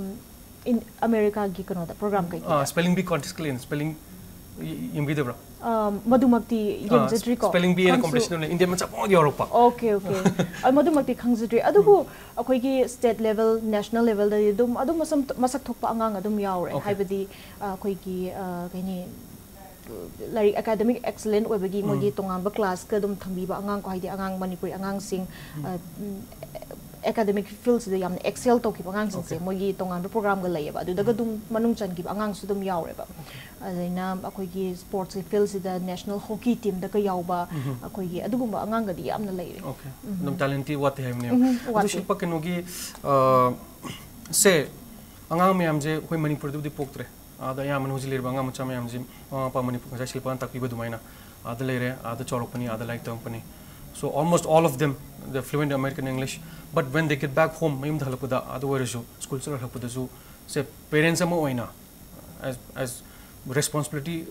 in America ꯒꯤ ꯀꯩꯅꯣꯗ program ꯀꯩ ꯑ, Spelling Bee contest ꯀ ꯂꯩꯅ, spelling ꯌꯦꯡꯕꯤꯗꯕ꯭ꯔꯥ? ꯑꯝ, ꯃꯗꯨꯃꯛꯇꯤ ꯌꯦꯡꯖꯗ꯭ꯔꯤꯀꯣ꯫ Spelling Bee ꯍꯥꯏꯅ ꯈꯪꯁꯨ- competition ꯑꯃ ꯂꯩ, Indian ꯃꯆꯥ ꯄꯨꯝꯌꯥꯎꯗ ꯌꯥꯎꯔꯛꯄ꯫ Okay, okay. ꯑ, ꯃꯗꯨꯃꯛꯇꯤ ꯈꯪꯖꯗ꯭ꯔꯤ꯫ ꯑꯗꯨꯕꯨ ꯑꯩꯈꯣꯏꯒꯤ state level, national level ꯗꯗꯤ ꯑꯗꯨꯝ, ꯑꯗꯨꯝ ꯃꯁꯝ-, ꯃꯁꯛ ꯊꯣꯛꯄ ꯑꯉꯥꯡ ꯑꯗꯨꯝ ꯌꯥꯎꯔꯦ꯫ Okay. ꯍꯥꯏꯕꯗꯤ, ꯑ, ꯑꯩꯈꯣꯏꯒꯤ, ꯑ, ꯀꯩ ꯍꯥꯏꯅꯤ, ꯂꯥꯏꯔꯤꯛ academic excellent ꯑꯣꯏꯕꯒꯤ ꯃꯣꯏꯒꯤ ꯇꯣꯉꯥꯟꯕ class ꯀ ꯑꯗꯨꯝ ꯊꯝꯕꯤꯕ ꯑꯉꯥꯡ ꯀꯣ, ꯍꯥꯏꯗꯤ ꯑꯉꯥꯡ ꯃꯅꯤꯄꯨꯔꯤ ꯑꯉꯥꯡꯁꯤꯡ, ꯑ, ꯎꯝ, academic field ꯁꯤꯗ ꯌꯥꯝꯅ excel ꯇꯧꯈꯤꯕ ꯑꯉꯥꯡꯁꯤꯡꯁꯦ, Okay. ꯃꯣꯏꯒꯤ ꯇꯣꯉꯥꯟꯕ program ꯒ ꯂꯩꯌꯦꯕ, ꯑꯗꯨꯗꯒ ꯑꯗꯨꯝ ꯃꯅꯨꯡ ꯆꯟꯈꯤꯕ ꯑꯉꯥꯡꯁꯨ ꯑꯗꯨꯝ ꯌꯥꯎꯔꯦꯕ꯫ ꯑꯗꯨꯅ ꯑꯩꯈꯣꯏꯒꯤ sports ꯀꯤ field ꯁꯤꯗ national hockey team ꯗꯒ ꯌꯥꯎꯕ, ꯑꯩꯈꯣꯏꯒꯤ ꯑꯗꯨꯒꯨꯝꯕ ꯑꯉꯥꯡꯒꯗꯤ ꯌꯥꯝꯅ ꯂꯩꯔꯦ꯫ Okay. ꯑꯗꯨꯝ talent ꯇꯤ ꯋꯥꯠꯇꯦ ꯍꯥꯏꯕꯅꯦꯕ꯫ ꯎꯝ, ꯑꯗꯨ ꯋꯥꯠꯇꯦ꯫ ꯁꯤꯜꯄꯥ, ꯀꯩꯅꯣꯒꯤ, ꯑ, ꯁꯦ, ꯑꯉꯥꯡ ꯃꯌꯥꯝꯁꯦ ꯑꯩꯈꯣꯏ ꯃꯅꯤꯄꯨꯔꯗꯕꯨꯗꯤ ꯄꯣꯛꯇ꯭ꯔꯦ꯫ ꯑꯥꯗ ꯑꯌꯥꯝꯕꯅ ꯍꯧꯖꯤꯛ ꯂꯩꯔꯤꯕ ꯑꯉꯥꯡ ꯃꯆꯥ ꯃꯌꯥꯝꯁꯤ ꯃꯃꯥ ꯃꯄꯥ ꯃꯅꯤꯄꯨꯔ, ꯉꯁꯥꯏ ꯁꯤꯜꯄꯥꯅ ꯇꯥꯛꯄꯤꯕ ꯑꯗꯨꯃꯥꯏꯅ ꯑꯥꯗ ꯂꯩꯔꯦ, ꯑꯥꯗ ꯆꯥꯎꯔꯛꯄꯅꯤ, ꯑꯥꯗ ꯂꯥꯏꯔꯤꯛ ꯇꯝꯃꯛꯄꯅꯤ. So almost all of them, they're fluent in American English. But when they get back home, ꯃꯌꯨꯝꯗ ꯍꯜꯂꯛꯄꯗ, ꯑꯥꯗ ꯑꯣꯏꯔꯁꯨ, ꯁ꯭ꯀꯨꯜ ꯆꯠꯂ ꯍꯜꯂꯛꯄꯗꯁꯨ, ꯁꯦ, ꯄꯦꯔꯦꯟꯁ ꯑꯃ ꯑꯣꯏꯅ, as, as responsibility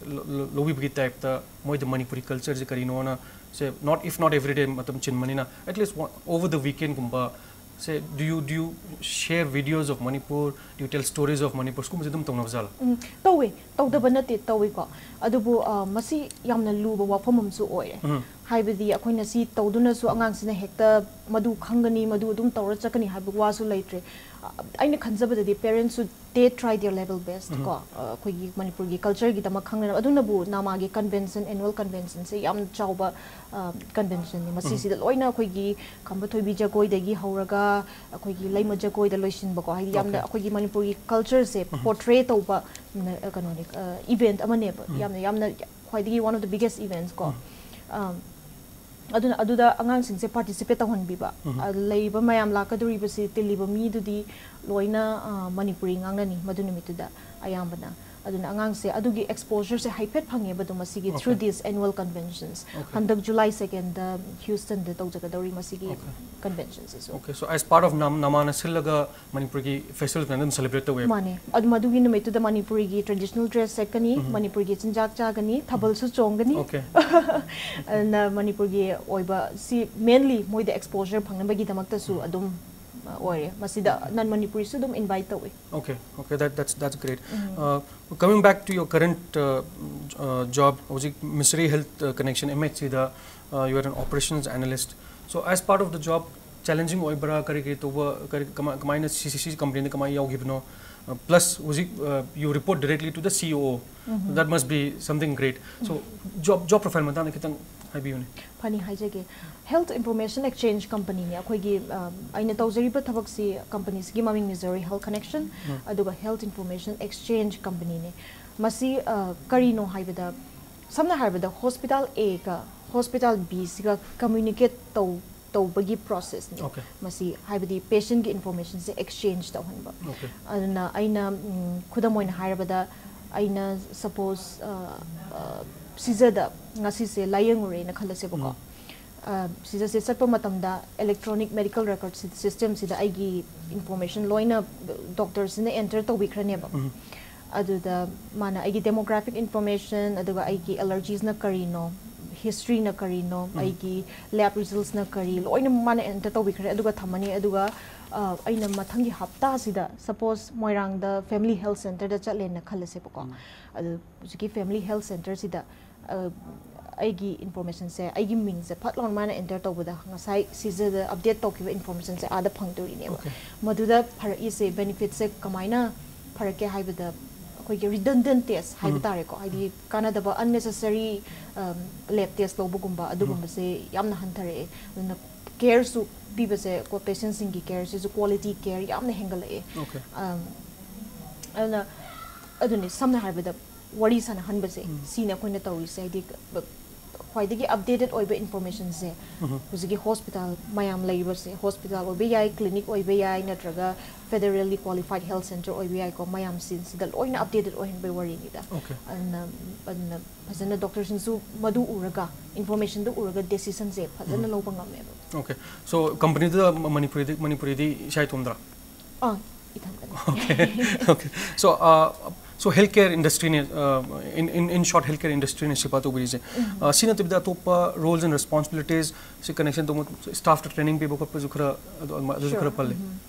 ꯂꯧꯕꯤꯕꯒꯤ ꯇꯥꯏꯞꯇ, ꯃꯣꯏꯗ ꯃꯅꯤꯄꯨꯔꯤ ꯀꯜꯆꯔꯁꯦ ꯀꯔꯤꯅꯣꯅ, ꯁꯦ, not, if not every day ꯃꯇꯝ ꯆꯤꯟꯕꯅꯤꯅ, at least one, over the weekend ꯒꯨꯝꯕ, ꯁꯦ, do you, do you share videos of Manipur? Do you tell stories of Manipur? ꯁꯤꯒꯨꯝꯕꯁꯦ ꯑꯗꯨꯝ ꯇꯧꯅꯕ ꯖꯥꯠꯂꯥ? ꯎꯝ, ꯇꯧꯋꯦ꯫ ꯇꯧꯗꯕ ꯅꯠꯇꯦ, ꯇꯧꯋꯤꯀꯣ꯫ ꯑꯗꯨꯕꯨ, ꯑ, ꯃꯁꯤ ꯌꯥꯝꯅ ꯂꯨꯕ ꯋꯥꯐꯝ ꯑꯃꯁꯨ ꯑꯣꯏꯔꯦ꯫ ꯎꯝ. ꯍꯥꯏꯕꯗꯤ ꯑꯩꯈꯣꯏꯅ ꯁꯤ ꯇꯧꯗꯨꯅꯁꯨ ꯑꯉꯥꯡꯁꯤꯅ ꯍꯦꯛꯇ ꯃꯗꯨ ꯈꯪꯒꯅꯤ, ꯃꯗꯨ ꯑꯗꯨꯝ ꯇꯧꯔ ꯆꯠꯀꯅꯤ ꯍꯥꯏꯕ ꯋꯥꯁꯨ ꯂꯩꯇ꯭ꯔꯦ꯫ ꯑ, ꯑꯩꯅ ꯈꯟꯖꯕꯗꯗꯤ parents should, they try their level best, ꯎꯝ, ꯀꯣ꯫ ꯑ, ꯑꯩꯈꯣꯏꯒꯤ ꯃꯅꯤꯄꯨꯔꯒꯤ ꯀꯜꯆꯔꯒꯤꯗꯃꯛ ꯈꯪꯅꯅꯕ꯫ ꯑꯗꯨꯅꯕꯨ ꯅꯥꯃꯥꯒꯤ convention, annual convention ꯁꯦ ꯌꯥꯝ ꯆꯥꯎꯕ, ꯑ, convention ꯅꯤ꯫ ꯎꯝ. ꯃꯁꯤꯁꯤꯗ ꯂꯣꯏꯅ ꯑꯩꯈꯣꯏꯒꯤ ꯈꯝꯕ ꯊꯣꯏꯕꯤ ꯖꯒꯣꯏꯗꯒꯤ ꯍꯧꯔꯒ ꯑꯩꯈꯣꯏꯒꯤ ꯂꯩꯃ ꯖꯒꯣꯏꯗ ꯂꯣꯏꯁꯤꯟꯕꯀꯣ꯫ ꯍꯥꯏꯗꯤ ꯌꯥꯝꯅ Okay. ꯑꯩꯈꯣꯏꯒꯤ ꯃꯅꯤꯄꯨꯔꯒꯤ ꯀꯜꯆꯔꯁꯦ ꯎꯝ. portray ꯇꯧꯕ, ꯎꯝ, ꯀꯩꯅꯣꯅꯤ, ꯑ, event ꯑꯃꯅꯦꯕ꯫ ꯎꯝ. ꯌꯥꯝꯅ, ꯌꯥꯝꯅ ꯈ꯭ꯋꯥꯏꯗꯒꯤ one of the biggest events ꯀꯣ꯫ ꯎꯝ. ꯑꯝ, ꯑꯗꯨꯅ ꯑꯗꯨꯗ ꯑꯉꯥꯡꯁꯤꯡꯁꯦ participate ꯇꯧꯍꯟꯕꯤꯕ꯫ ꯎꯝ. ꯑ, ꯂꯩꯔꯤꯕ ꯃꯌꯥꯝ ꯂꯥꯛꯀꯗꯧꯔꯤꯕꯁꯤ, ꯇꯤꯜꯂꯤꯕ ꯃꯤꯗꯨꯗꯤ ꯂꯣꯏꯅ, ꯑ, ꯃꯅꯤꯄꯨꯔꯤ ꯉꯥꯡꯅꯅꯤ ꯃꯗꯨ ꯅꯨꯃꯤꯠꯇꯨꯗ ꯑꯌꯥꯝꯕꯅ꯫ ꯑꯗꯨꯅ ꯑꯉꯥꯡꯁꯦ ꯑꯗꯨꯒꯤ exposure ꯁꯦ ꯍꯥꯏꯐꯦꯠ ꯐꯪꯉꯦꯕ ꯑꯗꯨꯝ ꯃꯁꯤꯒꯤ through Okay. this annual conventions. Okay. ꯍꯟꯗꯛ July second ꯗ Houston ꯗ ꯇꯧꯖꯒꯗꯧꯔꯤ ꯃꯁꯤꯒꯤ Okay. convention ꯁꯤꯁꯨ꯫ Okay, so as part of ꯅꯥꯝ-, ꯅꯥꯃꯥꯅ ꯁꯤꯜꯂꯒ ꯃꯅꯤꯄꯨꯔꯒꯤ festival ꯃꯌꯥꯝ ꯑꯗꯨꯝ celebrate ꯇꯧꯋꯦꯕ? ꯃꯥꯅꯦ꯫ ꯑꯗꯨ ꯃꯗꯨꯒꯤ ꯅꯨꯃꯤꯠꯇꯨꯗ ꯃꯅꯤꯄꯨꯔꯤꯒꯤ traditional dress ꯁꯦꯠꯀꯅꯤ, ꯎꯝ. ꯃꯅꯤꯄꯨꯔꯒꯤ ꯆꯤꯟꯖꯥꯛ ꯆꯥꯒꯅꯤ, ꯊꯥꯕꯜꯁꯨ ꯆꯣꯡꯒꯅꯤ꯫ Okay. ꯑꯗꯨꯅ ꯃꯅꯤꯄꯨꯔꯒꯤ ꯑꯣꯏꯕ ꯁꯤ mainly ꯃꯣꯏꯗ exposure ꯐꯪꯅꯕꯒꯤꯗꯃꯛꯇꯁꯨ ꯎꯝ. ꯑꯗꯨꯝ, ꯑ, ꯑꯣꯏꯔꯦ꯫ ꯃꯁꯤꯗ non Manipuri ꯁꯨ ꯑꯗꯨꯝ invite ꯇꯧꯏ꯫ Okay, okay, that, that's, that's great. Um. Uh, coming back to your current, uh, uh, job, ꯍꯧꯖꯤꯛ Missouri Health, uh, Connection, M H C the, uh, you are an operations analyst. So, as part of the job, challenging ꯑꯣꯏꯕ꯭ꯔꯥ? ꯀꯔꯤ ꯀꯔꯤ ꯇꯧꯕ, ꯀꯔꯤ, ꯀꯃꯥꯏ-, ꯀꯃꯥꯏꯅ C C C company ꯗ ꯀꯃꯥꯏꯅ ꯌꯥꯎꯈꯤꯕꯅꯣ? Uh, plus, ꯍꯧꯖꯤꯛ, uh, you report directly to the C O O. Um. That must be something great. So, job, job profile ꯃꯇꯥꯡꯗ ꯈꯤꯇꯪ ꯍꯥꯏꯕꯤꯌꯨꯅꯦ꯫ ꯐꯅꯤ, ꯍꯥꯏꯖꯒꯦ꯫ Health Information Exchange Company ꯅꯤ ꯑꯩꯈꯣꯏꯒꯤ, ꯑ, ꯑꯩꯅ ꯇꯧꯖꯔꯤꯕ ꯊꯕꯛꯁꯤ, company ꯁꯤꯒꯤ ꯃꯃꯤꯡ Missouri Health Connection, ꯎꯝ. ꯑꯗꯨꯒ Health Information Exchange Company ꯅꯤ꯫ ꯃꯁꯤ, ꯑ, ꯀꯔꯤꯅꯣ ꯍꯥꯏꯕꯗ, ꯁꯝꯅ ꯍꯥꯏꯔꯕꯗ, hospital A ꯒ hospital B ꯁꯤꯒ communicate ꯇꯧ-, ꯇꯧꯕꯒꯤ process ꯅꯤ꯫ Okay. ꯃꯁꯤ, ꯍꯥꯏꯕꯗꯤ, patient ꯀꯤ information ꯁꯦ exchange ꯇꯧꯍꯟꯕ꯫ Okay. ꯑꯗꯨꯅ ꯑꯩꯅ, ꯎꯝ, ꯈꯨꯗꯝ ꯑꯣꯏꯅ ꯍꯥꯏꯔꯕꯗ, ꯑꯩꯅ suppose, ꯑ, ꯑ, ꯁꯤꯖꯗ ꯉꯁꯤꯁꯦ ꯂꯥꯏꯌꯦꯡꯉꯨꯔꯦꯅ ꯈꯜꯂꯁꯦꯕꯀꯣ꯫ ꯁꯤꯖꯁꯦ ꯆꯠꯄ ꯃꯇꯝꯗ electronic medical record system ꯁꯤꯗ ꯑꯩꯒꯤ information ꯂꯣꯏꯅ ꯗꯣꯛꯇꯔꯁꯤꯅ enter ꯇꯧꯕꯤꯈ꯭ꯔꯅꯦꯕ꯫ ꯑꯗꯨꯗ ꯃꯥꯅ ꯑꯩꯒꯤ demographic information, ꯑꯗꯨꯒ ꯑꯩꯒꯤ allergies ꯅ ꯀꯔꯤꯅꯣ, history ꯅ ꯀꯔꯤꯅꯣ, ꯑꯩꯒꯤ lab results ꯅ ꯀꯔꯤ, ꯂꯣꯏꯅ ꯃꯥꯅ enter ꯇꯧꯕꯤꯈ꯭ꯔꯦ꯫ ꯑꯗꯨꯒ ꯊꯝꯃꯅꯤ꯫ ꯑꯗꯨꯒ ꯑꯩꯅ ꯃꯊꯪꯒꯤ ꯍꯞꯇꯥꯁꯤꯗ, suppose ꯃꯣꯏꯔꯥꯡꯗ family health center ꯗ ꯆꯠꯂꯦꯅ ꯈꯜꯂꯁꯦꯕꯀꯣ꯫ ꯑꯗꯨ ꯍꯧꯖꯤꯛꯀꯤ family health center ꯁꯤꯗ ꯑꯩꯒꯤ information ꯁꯦ, ꯑꯩꯒꯤ ꯃꯤꯡꯁꯦ ꯐꯠ ꯂꯥꯎꯅ ꯃꯥꯅ enter ꯇꯧꯕꯗ ꯉꯁꯥꯏ ꯁꯤꯖꯗ update ꯇꯧꯈꯤꯕ information ꯁꯦ ꯑꯥꯗ ꯐꯪꯗꯣꯔꯤꯅꯦꯕ꯫ ꯃꯗꯨꯗ ꯐꯔꯛꯏꯁꯦ, benefit ꯁꯦ ꯀꯃꯥꯏꯅ ꯐꯔꯛꯀꯦ ꯍꯥꯏꯕꯗ, ꯑꯩꯈꯣꯏꯒꯤ redundant test ꯍꯥꯏꯕ ꯇꯥꯔꯦꯀꯣ, ꯍꯥꯏꯗꯤ ꯀꯥꯟꯅꯗꯕ unnecessary lab test ꯂꯧꯕꯒꯨꯝꯕ ꯑꯗꯨꯒꯨꯝꯕꯁꯦ ꯌꯥꯝꯅ ꯍꯟꯊꯔꯛꯑꯦ꯫ ꯑꯗꯨꯅ care ꯁꯨ ꯄꯤꯕꯁꯦ, ꯀꯣ, patient ꯁꯤꯡꯒꯤ care ꯁꯤꯁꯨ, quality care ꯌꯥꯝꯅ ꯍꯦꯟꯒꯠꯂꯛꯑꯦ꯫ ꯑꯗꯨꯅ ꯑꯗꯨꯅꯤ, ꯁꯝꯅ ꯍꯥꯏꯔꯕꯗ ꯋꯥꯔꯤ ꯁꯥꯟꯅꯍꯟꯕꯁꯦ, ꯁꯤꯅ ꯑꯩꯈꯣꯏꯅ ꯇꯧꯔꯤꯁꯦ꯫ ꯍꯥꯏꯗꯤ, ꯈ꯭ꯋꯥꯏꯗꯒꯤ updated ꯑꯣꯏꯕ information ꯁꯦ ꯍꯧꯖꯤꯛꯀꯤ hospital ꯃꯌꯥꯝ ꯂꯩꯔꯤꯕꯁꯦ, hospital ꯑꯣꯏꯕ ꯌꯥꯏ, clinic ꯑꯣꯏꯕ ꯌꯥꯏ, ꯅꯠꯇ꯭ꯔꯒ federally qualified health center ꯑꯣꯏꯕ ꯌꯥꯏꯀꯣ, ꯃꯌꯥꯝꯁꯤꯡꯁꯤꯗ ꯂꯣꯏꯅ updated ꯑꯣꯏꯍꯟꯕꯒꯤ ꯋꯥꯔꯤꯅꯤꯗ꯫ ꯑꯗꯨꯅ, ꯑꯗꯨꯅ ꯐꯖꯅ ꯗꯣꯛꯇꯔꯁꯤꯡꯁꯨ ꯃꯗꯨ ꯎꯔꯒ, information ꯗꯨ ꯎꯔꯒ decision ꯁꯦ ꯐꯖꯅ ꯂꯧꯕ ꯉꯝꯃꯦꯕ꯫ Okay, so company ꯗꯨꯗ ꯃꯅꯤꯄꯨꯔꯤꯗꯤ, ꯃꯅꯤꯄꯨꯔꯤꯗꯤ ꯏꯁꯥ ꯏꯇꯣꯝꯗꯔꯥ? ꯑꯥ, ꯏꯊꯟꯇꯅꯤ꯫ Okay, okay. So, uh, so healthcare industry ꯅꯦ, uh, in, in, in short, healthcare industry ꯅꯦ ꯁꯤꯐꯥ ꯇꯧꯕꯤꯔꯤꯁꯦ꯫ Uh, ꯁꯤ ꯅꯠꯇꯕꯤꯗ ꯑꯇꯣꯞꯄ roles and responsibilities, ꯁꯤ connection ꯇꯧꯕ, staff ꯇ training ꯄꯤꯕ ꯈꯣꯠꯄꯁꯨ ꯈꯔ ꯑꯗꯨ, ꯑꯗꯨꯁꯨ ꯈꯔ ꯄꯜꯂꯦ꯫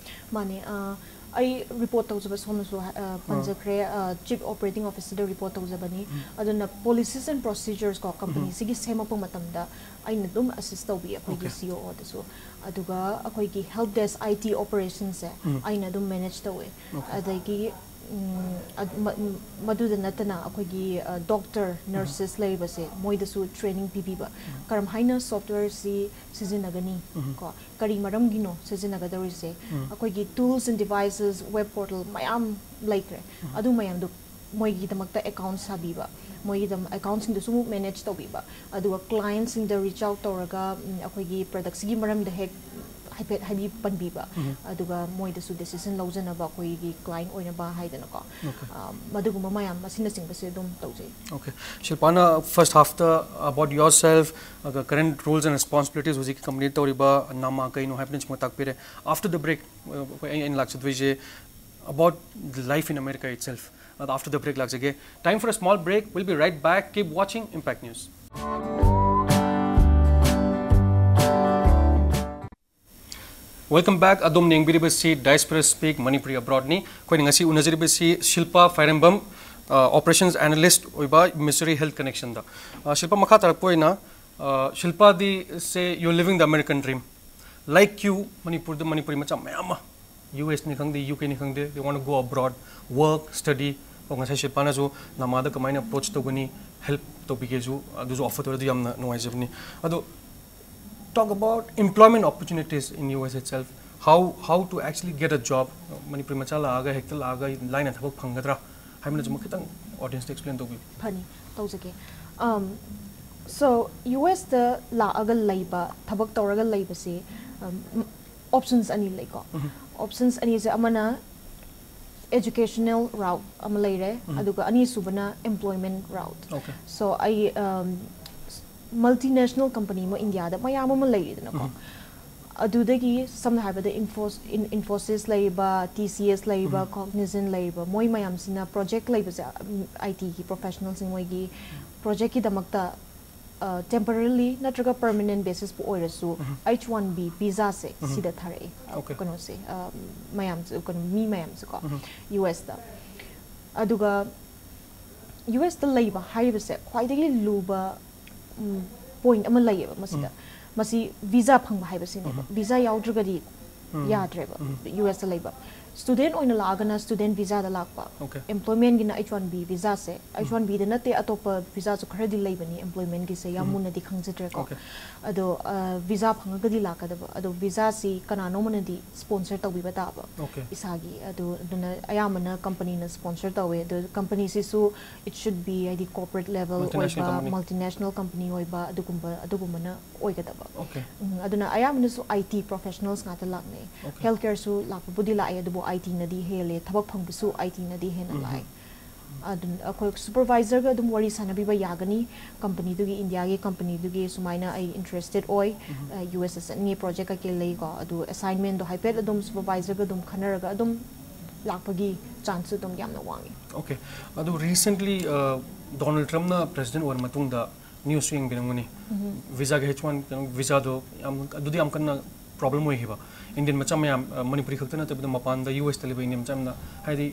ꯃꯥꯅꯦ꯫ ꯑ, ꯑꯩ report ꯇꯧꯖꯕ ꯁꯣꯝꯅꯁꯨ, ꯑ, ꯄꯟꯖꯈ꯭ꯔꯦ, ꯑ, Chief Operating Officer ꯗ report ꯇꯧꯖꯕꯅꯤ꯫ ꯑꯗꯨꯅ policies and procedures ꯀꯣ, company ꯁꯤꯒꯤ ꯁꯦꯝꯃꯛꯄ ꯃꯇꯝꯗ ꯑꯩꯅ ꯑꯗꯨꯝ assist ꯇꯧꯕꯤ, ꯑꯩꯈꯣꯏꯒꯤ Okay. C O O ꯗꯁꯨ꯫ ꯑꯗꯨꯒ ꯑꯩꯈꯣꯏꯒꯤ help desk I T operation ꯁꯦ ꯑꯩꯅ ꯑꯗꯨꯝ manage ꯇꯧꯋꯦ꯫ Okay. ꯑꯗꯒꯤ, ꯎꯝ, ꯑꯗ-, ꯃ-, ꯃꯗꯨꯗ ꯅꯠꯇꯅ ꯑꯩꯈꯣꯏꯒꯤ, ꯑ, doctor, nurses ꯂꯩꯔꯤꯕꯁꯦ, ꯃꯣꯏꯗꯁꯨ training ꯄꯤꯕꯤꯕ꯫ ꯀꯔꯝ ꯍꯥꯏꯅ software ꯁꯤ ꯁꯤꯖꯤꯟꯅꯒꯅꯤ, ꯀꯣ, ꯀꯔꯤ ꯃꯔꯝꯒꯤꯅꯣ ꯁꯤꯖꯤꯟꯅꯒꯗꯧꯔꯤꯁꯦ? ꯑꯩꯈꯣꯏꯒꯤ tools and devices, web portal ꯃꯌꯥꯝ ꯂꯩꯈ꯭ꯔꯦ꯫ ꯑꯗꯨ ꯃꯌꯥꯝꯗꯣ ꯃꯣꯏꯒꯤꯗꯃꯛꯇ account ꯁꯥꯕꯤꯕ, ꯃꯣꯏꯒꯤꯗꯃꯛ account ꯁꯤꯡꯗꯨꯁꯨ ꯑꯃꯨꯛ manage ꯇꯧꯕꯤꯕ, ꯑꯗꯨꯒ client ꯁꯤꯡꯗ reach out ꯇꯧꯔꯒ, ꯎꯝ, ꯑꯩꯈꯣꯏꯒꯤ product ꯁꯤꯒꯤ ꯃꯔꯝꯗ ꯍꯦꯛ ꯍꯥꯏꯐꯦꯠ ꯍꯥꯏꯕꯤ ꯄꯟꯕꯤꯕ, ꯑꯗꯨꯒ ꯃꯣꯏꯗꯁꯨ decision ꯂꯧꯖꯅꯕ ꯑꯩꯈꯣꯏꯒꯤ client ꯑꯣꯏꯅꯕ ꯍꯥꯏꯗꯅꯀꯣ, Okay. ꯑ, ꯃꯗꯨꯒꯨꯝꯕ ꯃꯌꯥꯝ ꯑꯁꯤꯅꯆꯤꯡꯕꯁꯦ ꯑꯗꯨꯝ ꯇꯧꯖꯩ. Okay. Shilpana, first half ꯇ about yourself, ꯑꯗꯨꯒ current roles and responsibilities, ꯍꯧꯖꯤꯛꯀꯤ company ꯇꯧꯔꯤꯕ ꯅꯥꯃꯥ ꯀꯩꯅꯣ ꯍꯥꯏꯕꯅꯆꯤꯡꯕ ꯇꯥꯛꯄꯤꯔꯦ. After the break, ꯑꯩꯈꯣꯏ ꯑꯩꯅ ꯑꯩꯅ ꯂꯥꯛꯆꯗꯣꯏꯁꯦ about the life in America itself. ꯑꯗꯣ after the break ꯂꯥꯛꯆꯒꯦ. Time for a small break. We'll be right back. Keep watching Impact News. Welcome back. ꯑꯗꯣꯝ ꯌꯦꯡꯕꯤꯔꯤꯕꯁꯤ Diaspora Speak Manipuri Abroad ꯅꯤ꯫ ꯑꯩꯈꯣꯏꯅ ꯉꯁꯤ ꯎꯅꯖꯔꯤꯕꯁꯤ ꯁꯤꯜꯄꯥ ꯐꯥꯏꯔꯦꯝꯕꯝ, ꯑ, operations analyst ꯑꯣꯏꯕ Missouri Health Connection ꯗ꯫ ꯑ, ꯁꯤꯜꯄꯥ, ꯃꯈꯥ ꯇꯥꯔꯛꯄ ꯑꯣꯏꯅ, ꯑ, ꯁꯤꯜꯄꯥꯗꯤ, say, you're living the American dream. Like you, ꯃꯅꯤꯄꯨꯔꯗ ꯃꯅꯤꯄꯨꯔꯤ ꯃꯆꯥ ꯃꯌꯥꯝ ꯑꯃ, U S ꯅꯤ ꯈꯪꯗꯦ, U K ꯅꯤ ꯈꯪꯗꯦ, they want to go abroad, work, study. ꯑꯣ, ꯉꯁꯥꯏ ꯁꯤꯜꯄꯥꯅꯁꯨ ꯅꯥꯃꯥꯗ ꯀꯃꯥꯏꯅ approach ꯇꯧꯒꯅꯤ, help ꯇꯧꯕꯤꯒꯦꯁꯨ, ꯑꯗꯨꯁꯨ offer ꯇꯧꯔꯦ, ꯑꯗꯨ ꯌꯥꯝꯅ ꯅꯨꯡꯉꯥꯏꯖꯕꯅꯤ꯫ ꯑꯗꯣ, talk about employment opportunities in U S itself. How, how to actually get a job? Manipuri ꯃꯆꯥ ꯂꯥꯛꯑꯒ, ꯍꯦꯛꯇ ꯂꯥꯛꯑꯒ ꯂꯥꯏꯅ ꯊꯕꯛ ꯐꯪꯒꯗ꯭ꯔꯥ ꯍꯥꯏꯕꯅꯆꯤꯡꯕ ꯈꯤꯇꯪ audience ꯇ explain ꯇꯧꯕꯤꯌꯨ꯫ ꯐꯅꯤ, ꯇꯧꯖꯒꯦ꯫ Um, so, U S ꯇ ꯂꯥꯛꯑꯒ ꯂꯩꯕ, ꯊꯕꯛ ꯇꯧꯔꯒ ꯂꯩꯕꯁꯤ, um, options ꯑꯅꯤ ꯂꯩꯀꯣ꯫ Options ꯑꯅꯤꯁꯦ, ꯑꯃꯅ educational route ꯑꯃ ꯂꯩꯔꯦ, ꯑꯗꯨꯒ ꯑꯅꯤꯁꯨꯕꯅ employment route꯫ Okay. So, ꯑꯩ, um, multinational company ꯑꯃ ꯏꯟꯗꯤꯌꯥꯗ ꯃꯌꯥꯝ ꯑꯃ ꯂꯩꯔꯤꯗꯅꯀꯣ꯫ ꯑꯗꯨꯗꯒꯤ ꯁꯝꯅ ꯍꯥꯏꯔꯕꯗ Infos-, In-, Infosys ꯂꯩꯔꯤꯕ, T C S ꯂꯩꯔꯤꯕ, Cognizant ꯂꯩꯔꯤꯕ, ꯃꯣꯏ ꯃꯌꯥꯝꯁꯤꯅ project ꯂꯩꯕꯁꯦ, ꯎꯝ, I T ꯒꯤ professional ꯁꯤꯡ ꯃꯣꯏꯒꯤ project ꯀꯤꯗꯃꯛꯇ, ꯑ, temporarily ꯅꯠꯇ꯭ꯔꯒ permanent basis ꯄꯨ ꯑꯣꯏꯔꯁꯨ, H one B visa ꯁꯦ ꯁꯤꯗ ꯊꯥꯔꯛꯑꯦ꯫ ꯑ, Okay. ꯀꯩꯅꯣꯁꯦ, ꯑ, ꯃꯌꯥꯝꯁꯦ, ꯀꯩꯅꯣ, ꯃꯤ ꯃꯌꯥꯝꯁꯦꯀꯣ, U S ꯇ꯫ ꯑꯗꯨꯒ U S ꯇ ꯂꯩꯕ ꯍꯥꯏꯔꯤꯕꯁꯦ ꯈ꯭ꯋꯥꯏꯗꯒꯤ ꯂꯨꯕ, ꯎꯝ, point ꯑꯃ ꯂꯩꯌꯦꯕ ꯃꯁꯤꯗ꯫ ꯃꯁꯤ visa ꯐꯪꯕ ꯍꯥꯏꯕꯁꯤꯅꯦꯕ꯫ Visa ꯌꯥꯎꯗ꯭ꯔꯒꯗꯤ ꯌꯥꯗ꯭ꯔꯦꯕ U S ꯇ ꯂꯩꯕ꯫ ꯁ꯭ꯇꯨꯗꯦꯟ ꯑꯣꯏꯅ ꯂꯥꯛꯑꯒꯅ ꯁ꯭ꯇꯨꯗꯦꯟ ꯚꯤꯖꯥꯗ ꯂꯥꯛꯄ꯫ Okay. ꯑꯦꯝꯄ꯭ꯂꯣꯏꯃꯦꯟꯒꯤꯅ ꯑꯩꯆ ꯋꯥꯟ ꯕꯤ ꯚꯤꯖꯥꯁꯦ꯫ ꯑꯩꯆ ꯋꯥꯟ ꯕꯤꯗ ꯅꯠꯇꯦ, ꯑꯇꯣꯞꯄ ꯚꯤꯖꯥꯁꯨ ꯈꯔꯗꯤ ꯂꯩꯕꯅꯤ ꯑꯦꯝꯄ꯭ꯂꯣꯏꯃꯦꯟꯒꯤꯁꯦ, ꯌꯥꯝ ꯃꯨꯟꯅꯗꯤ ꯈꯪꯖꯗ꯭ꯔꯦꯀꯣ꯫ Okay. ꯑꯗꯣ ꯚꯤꯖꯥ ꯐꯪꯉꯒꯗꯤ ꯂꯥꯛꯀꯗꯕ꯫ ꯑꯗꯣ ꯚꯤꯖꯥꯁꯤ ꯀꯅꯥꯅꯣꯝꯅꯗꯤ ꯁ꯭ꯄꯣꯟꯁꯔ ꯇꯧꯕꯤꯕ ꯇꯥꯕ꯫ Okay. ꯏꯁꯥꯒꯤ ꯑꯗꯨ ꯑꯗꯨꯅ ꯑꯌꯥꯝꯕꯅ ꯀꯝꯄꯅꯤꯅ ꯁ꯭ꯄꯣꯟꯁꯔ ꯇꯧꯋꯦ꯫ ꯑꯗꯣ ꯀꯝꯄꯅꯤꯁꯤꯁꯨ it should be ꯍꯥꯏꯗꯤ ꯀꯣꯔꯄꯣꯔꯦꯠ ꯂꯦꯚꯦꯜ Multinational ꯑꯣꯏꯕ, company. ꯃꯜꯇꯤꯅꯦꯁꯅꯦꯜ ꯀꯝꯄꯅꯤ ꯑꯣꯏꯕ, ꯑꯗꯨꯒꯨꯝꯕ ꯑꯗꯨꯒꯨꯝꯕꯅ ꯑꯣꯏꯒꯗꯕ꯫ Okay. ꯎꯝ, ꯑꯗꯨꯅ ꯑꯌꯥꯝꯕꯅꯁꯨ ꯑꯥꯏ ꯇꯤ ꯄ꯭ꯔꯣꯐꯦꯁꯅꯦꯜꯁ ꯉꯥꯛꯇ ꯂꯥꯛꯅꯩ꯫ Okay. ꯍꯦꯜꯊ ꯀꯦꯌꯔꯁꯨ ꯂꯥꯛꯄꯕꯨꯗꯤ ꯂꯥꯛꯑꯦ, ꯑꯗꯨꯕꯨ ꯑꯥꯏ ꯇꯤꯅꯗꯤ ꯍꯦꯜꯂꯦ, ꯊꯕꯛ ꯐꯪꯕꯁꯨ ꯑꯥꯏ ꯇꯤꯅꯗꯤ ꯍꯦꯟꯅ ꯂꯥꯛꯑꯦ꯫ ꯑꯗꯨꯝ ꯑꯩꯈꯣꯏ ꯁꯨꯄꯔꯚꯥꯏꯖꯔꯒ ꯑꯗꯨꯝ ꯋꯥꯔꯤ ꯁꯥꯟꯅꯕꯤꯕ ꯌꯥꯒꯅꯤ꯫ ꯀꯝꯄꯅꯤꯗꯨꯒꯤ, ꯏꯟꯗꯤꯌꯥꯒꯤ ꯀꯝꯄꯅꯤꯗꯨꯒꯤ ꯁꯨꯃꯥꯏꯅ ꯑꯩ ꯏꯟꯇꯔꯦꯁꯇꯦꯠ ꯑꯣꯏ, ꯌꯨ ꯑꯦꯁꯇ ꯆꯠꯅꯤꯡꯉꯦ, ꯄ꯭ꯔꯣꯖꯦꯛ ꯀꯩꯀꯩ ꯂꯩꯀꯣ, ꯑꯗꯨ ꯑꯦꯁꯥꯏꯟꯃꯦꯟꯗꯣ ꯍꯥꯏꯐꯦꯠ ꯑꯗꯨꯝ ꯁꯨꯄꯔꯚꯥꯏꯖꯔꯒ ꯑꯗꯨꯝ ꯈꯟꯅꯔꯒ ꯑꯗꯨꯝ ꯂꯥꯛꯄꯒꯤ ꯆꯥꯟꯁꯁꯨ ꯑꯗꯨꯝ ꯌꯥꯝꯅ ꯋꯥꯡꯉꯤ꯫ Okay. ꯑꯗꯨ ꯔꯤꯁꯦꯟꯠꯂꯤ ꯗꯣꯅꯥꯜꯗ ꯇ꯭ꯔꯝꯞꯅ ꯄ꯭ꯔꯦꯁꯤꯗꯦꯟ ꯑꯣꯏꯔ ꯃꯇꯨꯡꯗ ꯅ꯭ꯌꯨꯁꯁꯨ ꯌꯦꯡꯕꯤꯔꯝꯒꯅꯤ꯫ ꯚꯤꯖꯥꯒꯤ ꯑꯩꯆ ꯋꯥꯟ ꯀꯩꯅꯣ, ꯚꯤꯖꯥꯗꯣ ꯌꯥꯝ, ꯑꯗꯨꯗꯤ ꯌꯥꯝ ꯀꯟꯅ ꯄ꯭ꯔꯣꯕ꯭ꯂꯦꯝ ꯑꯣꯏꯈꯤꯕ꯫ ꯏꯟꯗꯤꯌꯟ ꯃꯆꯥ ꯃꯌꯥꯝ, ꯑ, ꯃꯅꯤꯄꯨꯔꯤ ꯈꯛꯇ ꯅꯠꯇꯕꯤꯗ ꯃꯄꯥꯟꯗ, ꯌꯨ ꯑꯦꯁꯇ ꯂꯩꯕ ꯏꯟꯗꯤꯌꯟ ꯃꯆꯥ ꯌꯥꯝꯅ ꯍꯥꯏꯗꯤ,